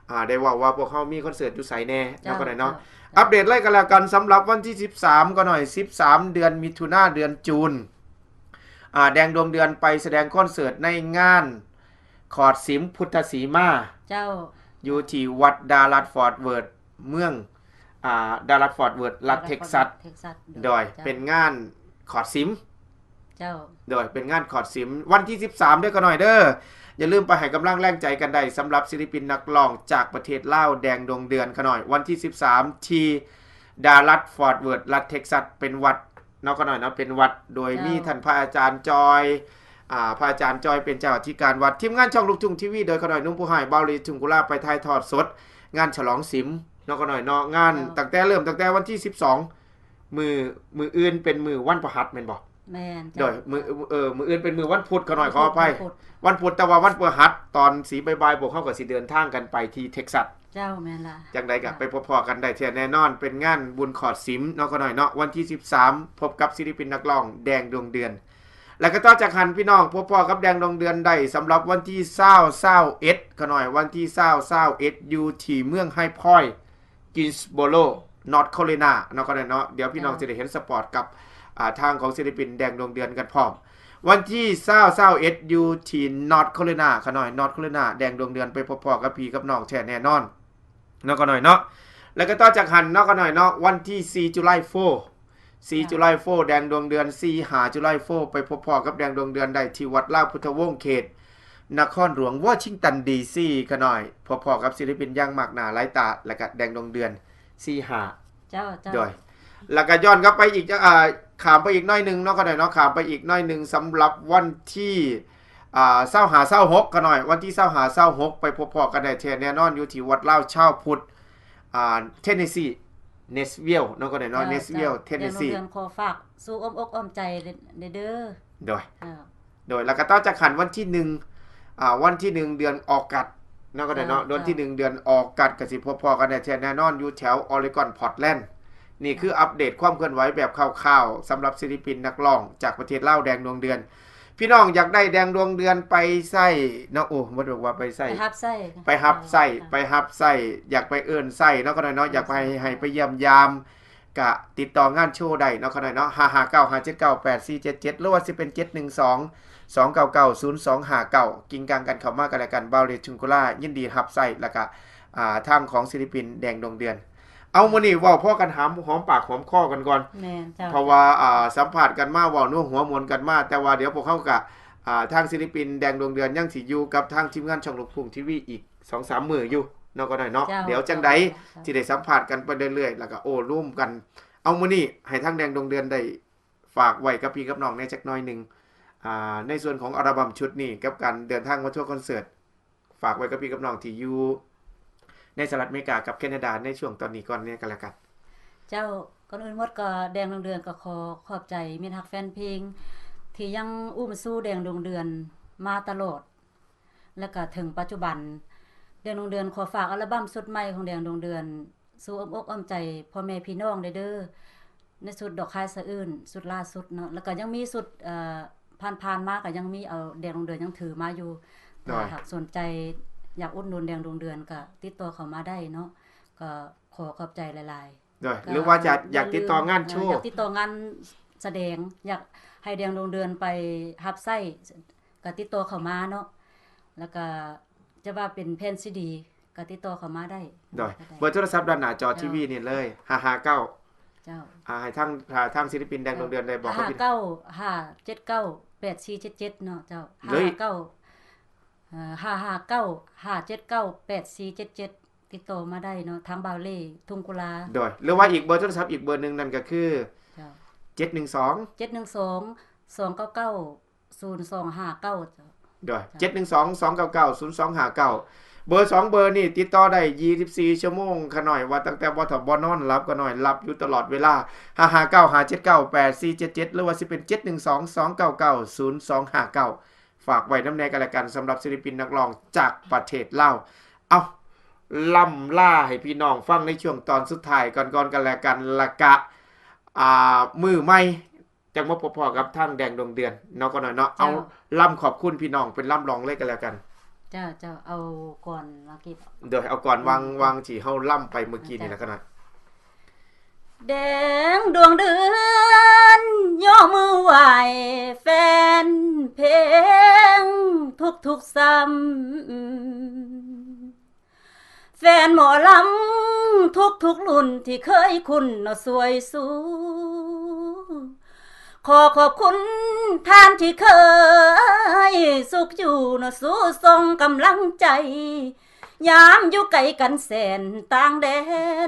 ອ່າ ໄດ້ເວົ້າວ່າພວກເຮົາມີຄອນເສີດຢູ່ໃສແດ່ເນາະ ເຈົ້າ ຂະນ້ອຍເນາະ ເຈົ້າ ອັບເດດເລີຍກໍແລ້ວກັນ. ສຳລັບວັນທີສິບສາມ ຂະນ້ອຍ ສິບສາມ ເດືອນມິຖຸນາ ເດືອນຈູນ ອ່າ ແດງດວງເດືອນໄປສະແດງຄອນເສີດໃນງານຂອດສິມພຸດທະສີມາ ເຈົ້າ ຢູ່ທີ່ວັດດາລັດຟອດເວີດ ເມືອງ ອ່າ ດາລັດຟອດເວີດ ລັດເທັກຊັສ ເທັກຊັສ ໂດຍ ເຈົ້າ ເປັນງານຂອດສິມ ເຈົ້າ ໂດຍ ເປັນງານຂອດສິມ ວັນທີສິບສາມເດີ ຂະນ້ອຍເດີ. ຢ່າລືມໄປໃຫ້ກຳລັງແຮງໃຈກັນໄດ້ ສຳລັບສິລະປິນນັກຮ້ອງຈາກປະເທດລາວ ແດງດວງເດືອນ ຂະນ້ອຍ ວັນທີສິບສາມ ທີ່ດາລັດຟອດເວີດ ລັດເທັກຊັສ ເປັນວັດ ເນາະ ຂະນ້ອຍເນາະ ເປັນວັດ ໂດຍ ເຈົ້າ ມີທ່ານພະອາຈານຈອຍ ອ່າ ພະອາຈານຈອຍເປັນເຈົ້າອະທິການວັດ. ທີມງານຊ່ອງລູກທຸ່ງທີວີ ໂດຍຂະນ້ອຍໜຸ່ມຜູ້ຮ້າຍ ບ່າວເລຈຸງກຸລາ ໄປຖ່າຍທອດສົດງານສະຫຼອງສິມເນາະ ຂະນ້ອຍເນາະ ງານ ເຈົ້າ ຕັ້ງແຕ່ເລີ່ມ ຕັ້ງແຕ່ວັນທີສິບສອງ ມື້ ມື້ອື່ນເປັນມື້ວັນພະຫັດແມ່ນບໍ່? ແມ່ນ ໂດຍ ເຈົ້າ ມື້ ເອີ ມື້ອື່ນເປັນມື້ວັນພຸດ ຂະນ້ອຍ ຂໍອະໄພ ວັນພຸດ ວັນພຸດ ແຕ່ວ່າວັນພະຫັດຕອນສີ່ບ່າຍໆ ພວກເຮົາກໍຊິເດີນທາງກັນໄປທີ່ເທັກຊັສ ເຈົ້າ ແມ່ນລະ ຈັ່ງໃດກໍ ເຈົ້າ ໄປພົບພໍ້ກັນໄດ້ແທ້ແນ່ນອນ ເປັນງານບຸນຂອດສິມເນາະ ຂະນ້ອຍເນາະ ວັນທີສິບສາມ ພົບກັບສິລະປິນນັກຮ້ອງແດງດວງເດືອນ. ແລ້ວກໍຕໍ່ຈາກຫັ້ນ ພີ່ນ້ອງ ພົບພໍ້ກັບແດງດວງເດືອນໄດ້ ສຳລັບວັນທີຊາວ ຊາວເອັດ ຂະນ້ອຍ ວັນທີຊາວ ຊາວເອັດ ຢູ່ທີ່ເມືອງໄຮພອຍ Greensboro North Carolina ເນາະ ຂະນ້ອຍເນາະ ດຽວພີ່ນ້ອງ ເຈົ້າ ຈະໄດ້ເຫັນສະປອດກັບ ອ່າ ທາງຂອງສິລະປິນແດງດວງເດືອນກັນພ້ອມ. ວັນທີຊາວ ຊາວເອັດ ຢູ່ທີ່ North Carolina ຂະນ້ອຍ North Carolina ແດງດວງເດືອນໄປພົບພໍ້ກັບພີ່ກັບນ້ອງແທ້ແນ່ນອນ ເນາະ ຂະນ້ອຍເນາະ. ແລ້ວກໍຕໍ່ຈາກຫັ້ນເນາະ ຂະນ້ອຍເນາະ ວັນທີສີ່ July four ສີ່ ເຈົ້າ July four ແດງດວງເດືອນ ສີ່ ຫາ July four ໄປພົບພໍ້ກັບແດງດວງເດືອນໄດ້ທີ່ວັດລາວພຸດທະວົງ ເຂດນະຄອນຫຼວງວໍຊິງຕັນ ດີຊີ ຂະນ້ອຍ ພົບພໍ້ກັບສິລະປິນຢ່າງມາກໜ້າຫຼາຍຕາ ແລ້ວກໍແດງດວງເດືອນ ສີ່ ຫາ ເຈົ້າ ເຈົ້າ ໂດຍ ແລ້ວກໍຍ້ອນກັບໄປອີກ ອ່າ ຂ້າມໄປອີກໜ້ອຍໜຶ່ງເນາະ ຂະນ້ອຍເນາະ ຂ້າມໄປອີກໜ້ອຍໜຶ່ງ ສຳລັບວັນທີ ອ່າ ຊາວຫ້າ ຊາວຫົກ ຂະນ້ອຍ ວັນທີຊາວຫ້າ ຊາວຫົກ ໄປພົບພໍ້ກັນໄດ້ແທ້ແນ່ນອນ ຢູ່ທີ່ວັດລາວຊາວພຸດ ອ່າ ເທນເນຊີ Nashville ເນາະ ຂະນ້ອຍເນາະ ເຈົ້າ Nashville ເຈົ້າ Tennessee ແດງດວງເດືອນ ຂໍຝາກສູ່ອ້ອມອົກອ້ອມໃຈເດີ ເດີ ໂດຍ ເຈົ້າ ໂດຍ ແລ້ວກໍຕໍ່ຈາກຫັ້ນ ວັນທີໜຶ່ງ ອ່າ ວັນທີໜຶ່ງ ເດືອນອອກັດເນາະ ກໍໄດ້ເນາະ ເຈົ້າ ວັນທີໜຶ່ງ ເຈົ້າ ເດືອນອອກັດ ກໍຊິພົບພໍ້ກັນໄດ້ແທ້ແນ່ນອນ ຢູ່ແຖວ Oregon Portland. ນີ້ຄື ເຈົ້າ ອັບເດດຄວາມເຄື່ອນໄຫວແບບຄ່າວໆ ສຳລັບສິລະປິນນັກຮ້ອງຈາກປະເທດລາວ ແດງດວງເດືອນ. ພີ່ນ້ອງຢາກໄດ້ແດງດວງເດືອນໄປໃຊ້ເນາະ ໂອ້ ບໍ່ໄດ້ວ່າໄປໃຊ້ ໄປຮັບໃຊ້ ໄປຮັບໃຊ້ ເຈົ້າ ໄປຮັບໃຊ້ ຢາກໄປເອີ້ນໃຊ້ເນາະ ຂະນ້ອຍເນາະ ເອີ້ນໃຊ້ ຢາກໄປໃຫ້ໄປຢ້ຽມຢາມ ກະຕິດຕໍ່ງານໂຊໄດ້ເນາະ ຂະນ້ອຍເນາະ ຫ້າຫ້າເກົ້າ ຫ້າເຈັດເກົ້າ ແປດສີ່ເຈັດເຈັດ ຫຼືວ່າຊິເປັນ ເຈັດໜຶ່ງສອງ ສອງເກົ້າເກົ້າ ສູນສອງຫ້າເກົ້າ ກິງກາງກັນເຂົ້າມາກໍແລ້ວກັນ ບ່າວເລດ ທຸງກຸລາ ຍິນດີຮັບໃຊ້ ແລ້ວກະ ອ່າ ທາງຂອງສິລະປິນແດງດວງເດືອນ ເອົາ ມື້ນີ້ເວົ້າພໍກັນຫາມ ຫອມປາກຫອມຄໍກັນກ່ອນ ແມ່ນເຈົ້າ ເພາະວ່າ ອ່າ ສຳພາດກັນມາ ເວົ້ານົວຫົວມ່ວນກັນມາ ແຕ່ວ່າດຽວພວກເຮົາກະ ອ່າ ທາງສິລະປິນແດງດວງເດືອນຍັງຊິຢູ່ກັບທາງທີມງານຊ່ອງລູກທຸ່ງທີວີອີກສອງສາມມື້ຢູ່ເນາະ ກໍໄດ້ເນາະ ເຈົ້າ ດຽວຈັ່ງໃດ ເຈົ້າ ຊິໄດ້ສຳພາດກັນໄປເລື້ອຍໆ ແລ້ວກະໂອ້ລົມກັນ ເອົາ ມື້ນີ້ໃຫ້ທາງແດງດວງເດືອນໄດ້ຝາກໄວ້ກັບພີ່ກັບນ້ອງແດ່ຈັກໜ້ອຍໜຶ່ງ ອ່າ ໃນສ່ວນຂອງອັລບັມຊຸດນີ້ ກັບການເດີນທາງມາທົວຄອນເສີດ ຝາກໄວ້ກັບພີ່ກັບນ້ອງທີ່ຢູ່ໃນສະຫະລັດອາເມລິກາກັບແຄນາດາໃນຊ່ວງຕອນນີ້ກ່ອນແດ່ກໍແລ້ວກັນ. ເຈົ້າ, ກ່ອນອື່ນໝົດກໍແດງດວງເດືອນກໍຂໍຂອບໃຈມິດຮັກແຟນເພງທີ່ຍັງອຸ້ມຊູແດງດວງເດືອນມາຕະຫຼອດ ແລະກະເຖິງປັດຈຸບັນ. ແດງດວງເດືອນຂໍຝາກອັລບັມຊຸດໃໝ່ຂອງແດງດວງເດືອນ ສູ່ອ້ອມອົກອ້ອມໃຈພໍ່ແມ່ພີ່ນ້ອງໄດ້ເດີ້ ໃນຊຸດດອກຄາຍສະອື່ນ ຊຸດລ່າສຸດເນາະ ແລ້ວກໍຍັງມີຊຸດ ເອີ ຜ່ານໆມາກໍຍັງມີ ເອົາ ແດງດວງເດືອນຍັງຖືມາຢູ່. ໂດຍ ຖ້າຫາກສົນໃຈຢາກອຸດໜູນແດງດວງເດືອນກໍຕິດຕໍ່ເຂົ້າມາໄດ້ເນາະ ກໍຂໍຂອບໃຈຫຼາຍໆ. ໂດຍ ກໍ ຫຼືວ່າຈະຢາກຕິດຕໍ່ງານໂຊ ເອີ ຢາກຕິດຕໍ່ງານສະແດງ ຢາກໃຫ້ແດງດວງເດືອນໄປຮັບໃຊ້ ກໍຕິດຕໍ່ເຂົ້າມາເນາະ ແລ້ວກໍຈະວ່າເປັນແຜ່ນຊີດີ ກໍຕິດຕໍ່ເຂົ້າມາໄດ້. ໂດຍ ກໍໄດ້ ເບີໂທລະສັບດ້ານໜ້າຈໍທີວີນີ້ເລີຍ ຫ້າຫ້າເກົ້າ ເຈົ້າ ອ່າ ໃຫ້ທາງ ອ່າ ທາງສິລະປິນແດງດວງເດືອນໄດ້ບອກກັບ ຫ້າຫ້າເກົ້າ ຫ້າເຈັດເກົ້າ ແປດສີ່ເຈັດເຈັດເນາະ ເຈົ້າ ເລີຍ ຫ້າຫ້າເກົ້າ ເອີ ຫ້າຫ້າເກົ້າ ຫ້າເຈັດເກົ້າ ແປດສີ່ເຈັດເຈັດ ຕິດຕໍ່ມາໄດ້ເນາະ ທາງບ່າວເລ ທຸງກຸລາ. ໂດຍ ຫຼືວ່າອີກເບີໂທລະສັບອີກເບີໜຶ່ງ ນັ້ນກໍຄື ເຈົ້າ ເຈັດໜຶ່ງສອງ ເຈັດໜຶ່ງສອງ ສອງເກົ້າເກົ້າ ສູນສອງຫ້າເກົ້າ ເຈົ້າ. ໂດຍ ເຈັດໜຶ່ງສອງ ສອງເກົ້າເກົ້າ ສູນສອງຫ້າເກົ້າ ເບີສອງເບີນີ້ຕິດຕໍ່ໄດ້ ຊາວສີ່ຊົ່ວໂມງ ຂະນ້ອຍວ່າ ຕັ້ງແຕ່ບໍ່ທັນບໍ່ນອນຫຼັບ ຂະນ້ອຍຮັບຢູ່ຕະຫຼອດເວລາ ຫ້າຫ້າເກົ້າ ຫ້າເຈັດເກົ້າ ແປດສີ່ເຈັດເຈັດ ຫຼືວ່າຊິເປັນ ເຈັດໜຶ່ງສອງ ສອງເກົ້າເກົ້າ ສູນສອງຫ້າເກົ້າ ຝາກໄວ້ນຳແດ່ກໍແລ້ວກັນ ສຳລັບສິລະປິນນັກຮ້ອງຈາກປະເທດລາວ. ເອົ້າ ລ່ຳລາໃຫ້ພີ່ນ້ອງຟັງໃນຊ່ວງຕອນສຸດທ້າຍກ່ອນໆ ກໍແລ້ວກັນ ແລ້ວກະ ອ່າ ມື້ໃໝ່ ຈັ່ງມາພົບພໍ້ກັບທາງແດງດວງເດືອນເນາະ ກໍໜ້ອຍເນາະ. ເຈົ້າ ເອົາ ລ່ຳຂອບຄຸນພີ່ນ້ອງເປັນລ່ຳຮ້ອງເລີຍກໍແລ້ວກັນ. ເຈົ້າ ເຈົ້າ ເອົາກ່ອນວ່າກີ້ ໂດຍ ເອົາກ່ອນວ່າງ ເອີ ວ່າງທີ່ເຮົາລ່ຳໄປເມື່ອກີ້ນີ້ແຫຼະ ເຈົ້າ ກໍໜ້ອຍ. ແດງດວງເດືອນ ຍົກມືໄຫວ້ແຟນເພງທຸກໆຊຳ ແຟນໝໍລຳທຸກໆລຸ້ນທີ່ເຄີຍຄຸ້ນເນາະຊ່ວຍຊູ ຂໍຂອບຄຸນທ່ານທີ່ເຄີຍສຸກຢູ່ເນາະ ສູ້ສົ່ງກຳລັງໃຈ ຍາມຢູ່ໄກກັນແສນຕ່າງແດ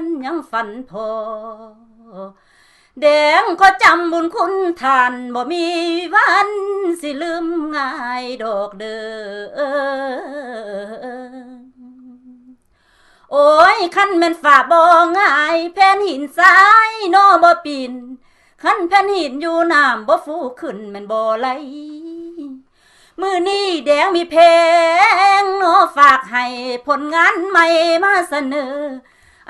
ນຍັງຝັນພໍ ແດງຂໍຈຳບຸນຄຸນທ່ານ ບໍ່ມີວັນຊິລືມງ່າຍດອກເດີ. ໂອ້ຍ ຄັນແມ່ນຟ້າບໍ່ຫງາຍ ແຜ່ນຫີນຊາຍເນາະບໍ່ປີນ ຄັນແຜ່ນຫີນຢູ່ນ້ຳບໍ່ຟູຂຶ້ນແມ່ນບໍ່ໄຫຼ ມື້ນີ້ແດງມີເພງເນາະ ຝາກໃຫ້ຜົນງານໃໝ່ມາສະເໜີ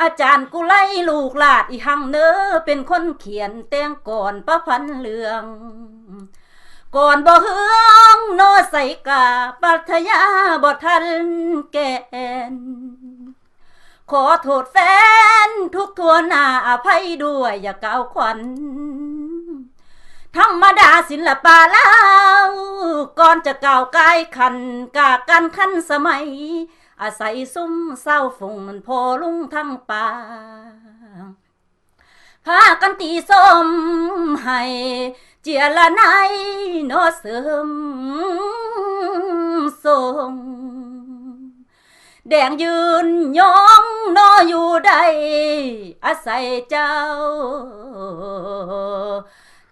ອາຈານກຸໄລລູກລາດອີ່ຮັ່ງເນີ ເປັນຄົນຂຽນແຕ່ງກອນປະພັນເລື່ອງ ກອນບໍ່ເຮືອງເນາະ ໃສກາປັດທະຍາບໍ່ທັນແກ່ນ ຂໍໂທດແຟນທຸກທົ່ວໜ້າ ອະໄພດ້ວຍຢ່າກ່າວຂວັນ ທຳມະດາສິນລະປະລາວ ກ່ອນຈະກ້າວກາຍຂັ້ນ ກາການທັນສະໄໝ ອາໄສຊຸມຊາວຝູງ ມັນພໍ່ລຸງທັງປາ ພາກັນຕີຊົມໃຫ້ເຈຍລະນາຍເນາະ ເສີມສົ່ງ ແດງຢືນຍົງເນາະຢູ່ໄດ້ ອາໄສເຈົ້າ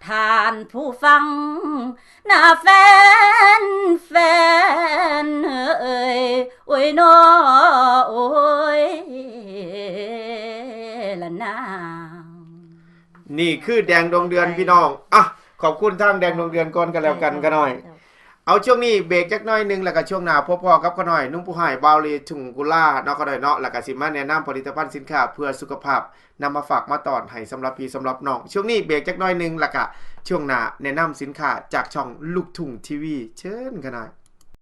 ທ່ານຜູ້ຟັງ ນາແຟນ ແຟນເອີຍ ໂອ້ຍນໍ ໂອ້ຍລະນາ. ນີ້ຄືແດງດວງເດືອນ ພີ່ນ້ອງ ອ່ະ ຂອບຄຸນທາງແດງດວງເດືອນກ່ອນກໍແລ້ວກັນ ຂະນ້ອຍ. ເອົາ ຊ່ວງນີ້ເບຣກຈັກໜ້ອຍໜຶ່ງ ແລ້ວກໍຊ່ວງໜ້າພົບພໍ້ກັບຂ້ານ້ອຍໜຸ່ມຜູ້ຮ້າຍ ບ່າວເລ ທຸງກຸລາເນາະ ຂ້ານ້ອຍເນາະ ແລ້ວກໍຊິມາແນະນຳຜະລິດຕະພັນສິນຄ້າເພື່ອສຸຂະພາບ ນຳມາຝາກມາຕ້ອນໃຫ້ສຳລັບພີ່ສຳລັບນ້ອງ. ຊ່ວງນີ້ເບຣກຈັກໜ້ອຍໜຶ່ງ ແລ້ວກໍຊ່ວງໜ້າແນະນຳສິນຄ້າຈາກຊ່ອງລູກທຸ່ງທີວີ ເຊີນຂ້ານ້ອຍ.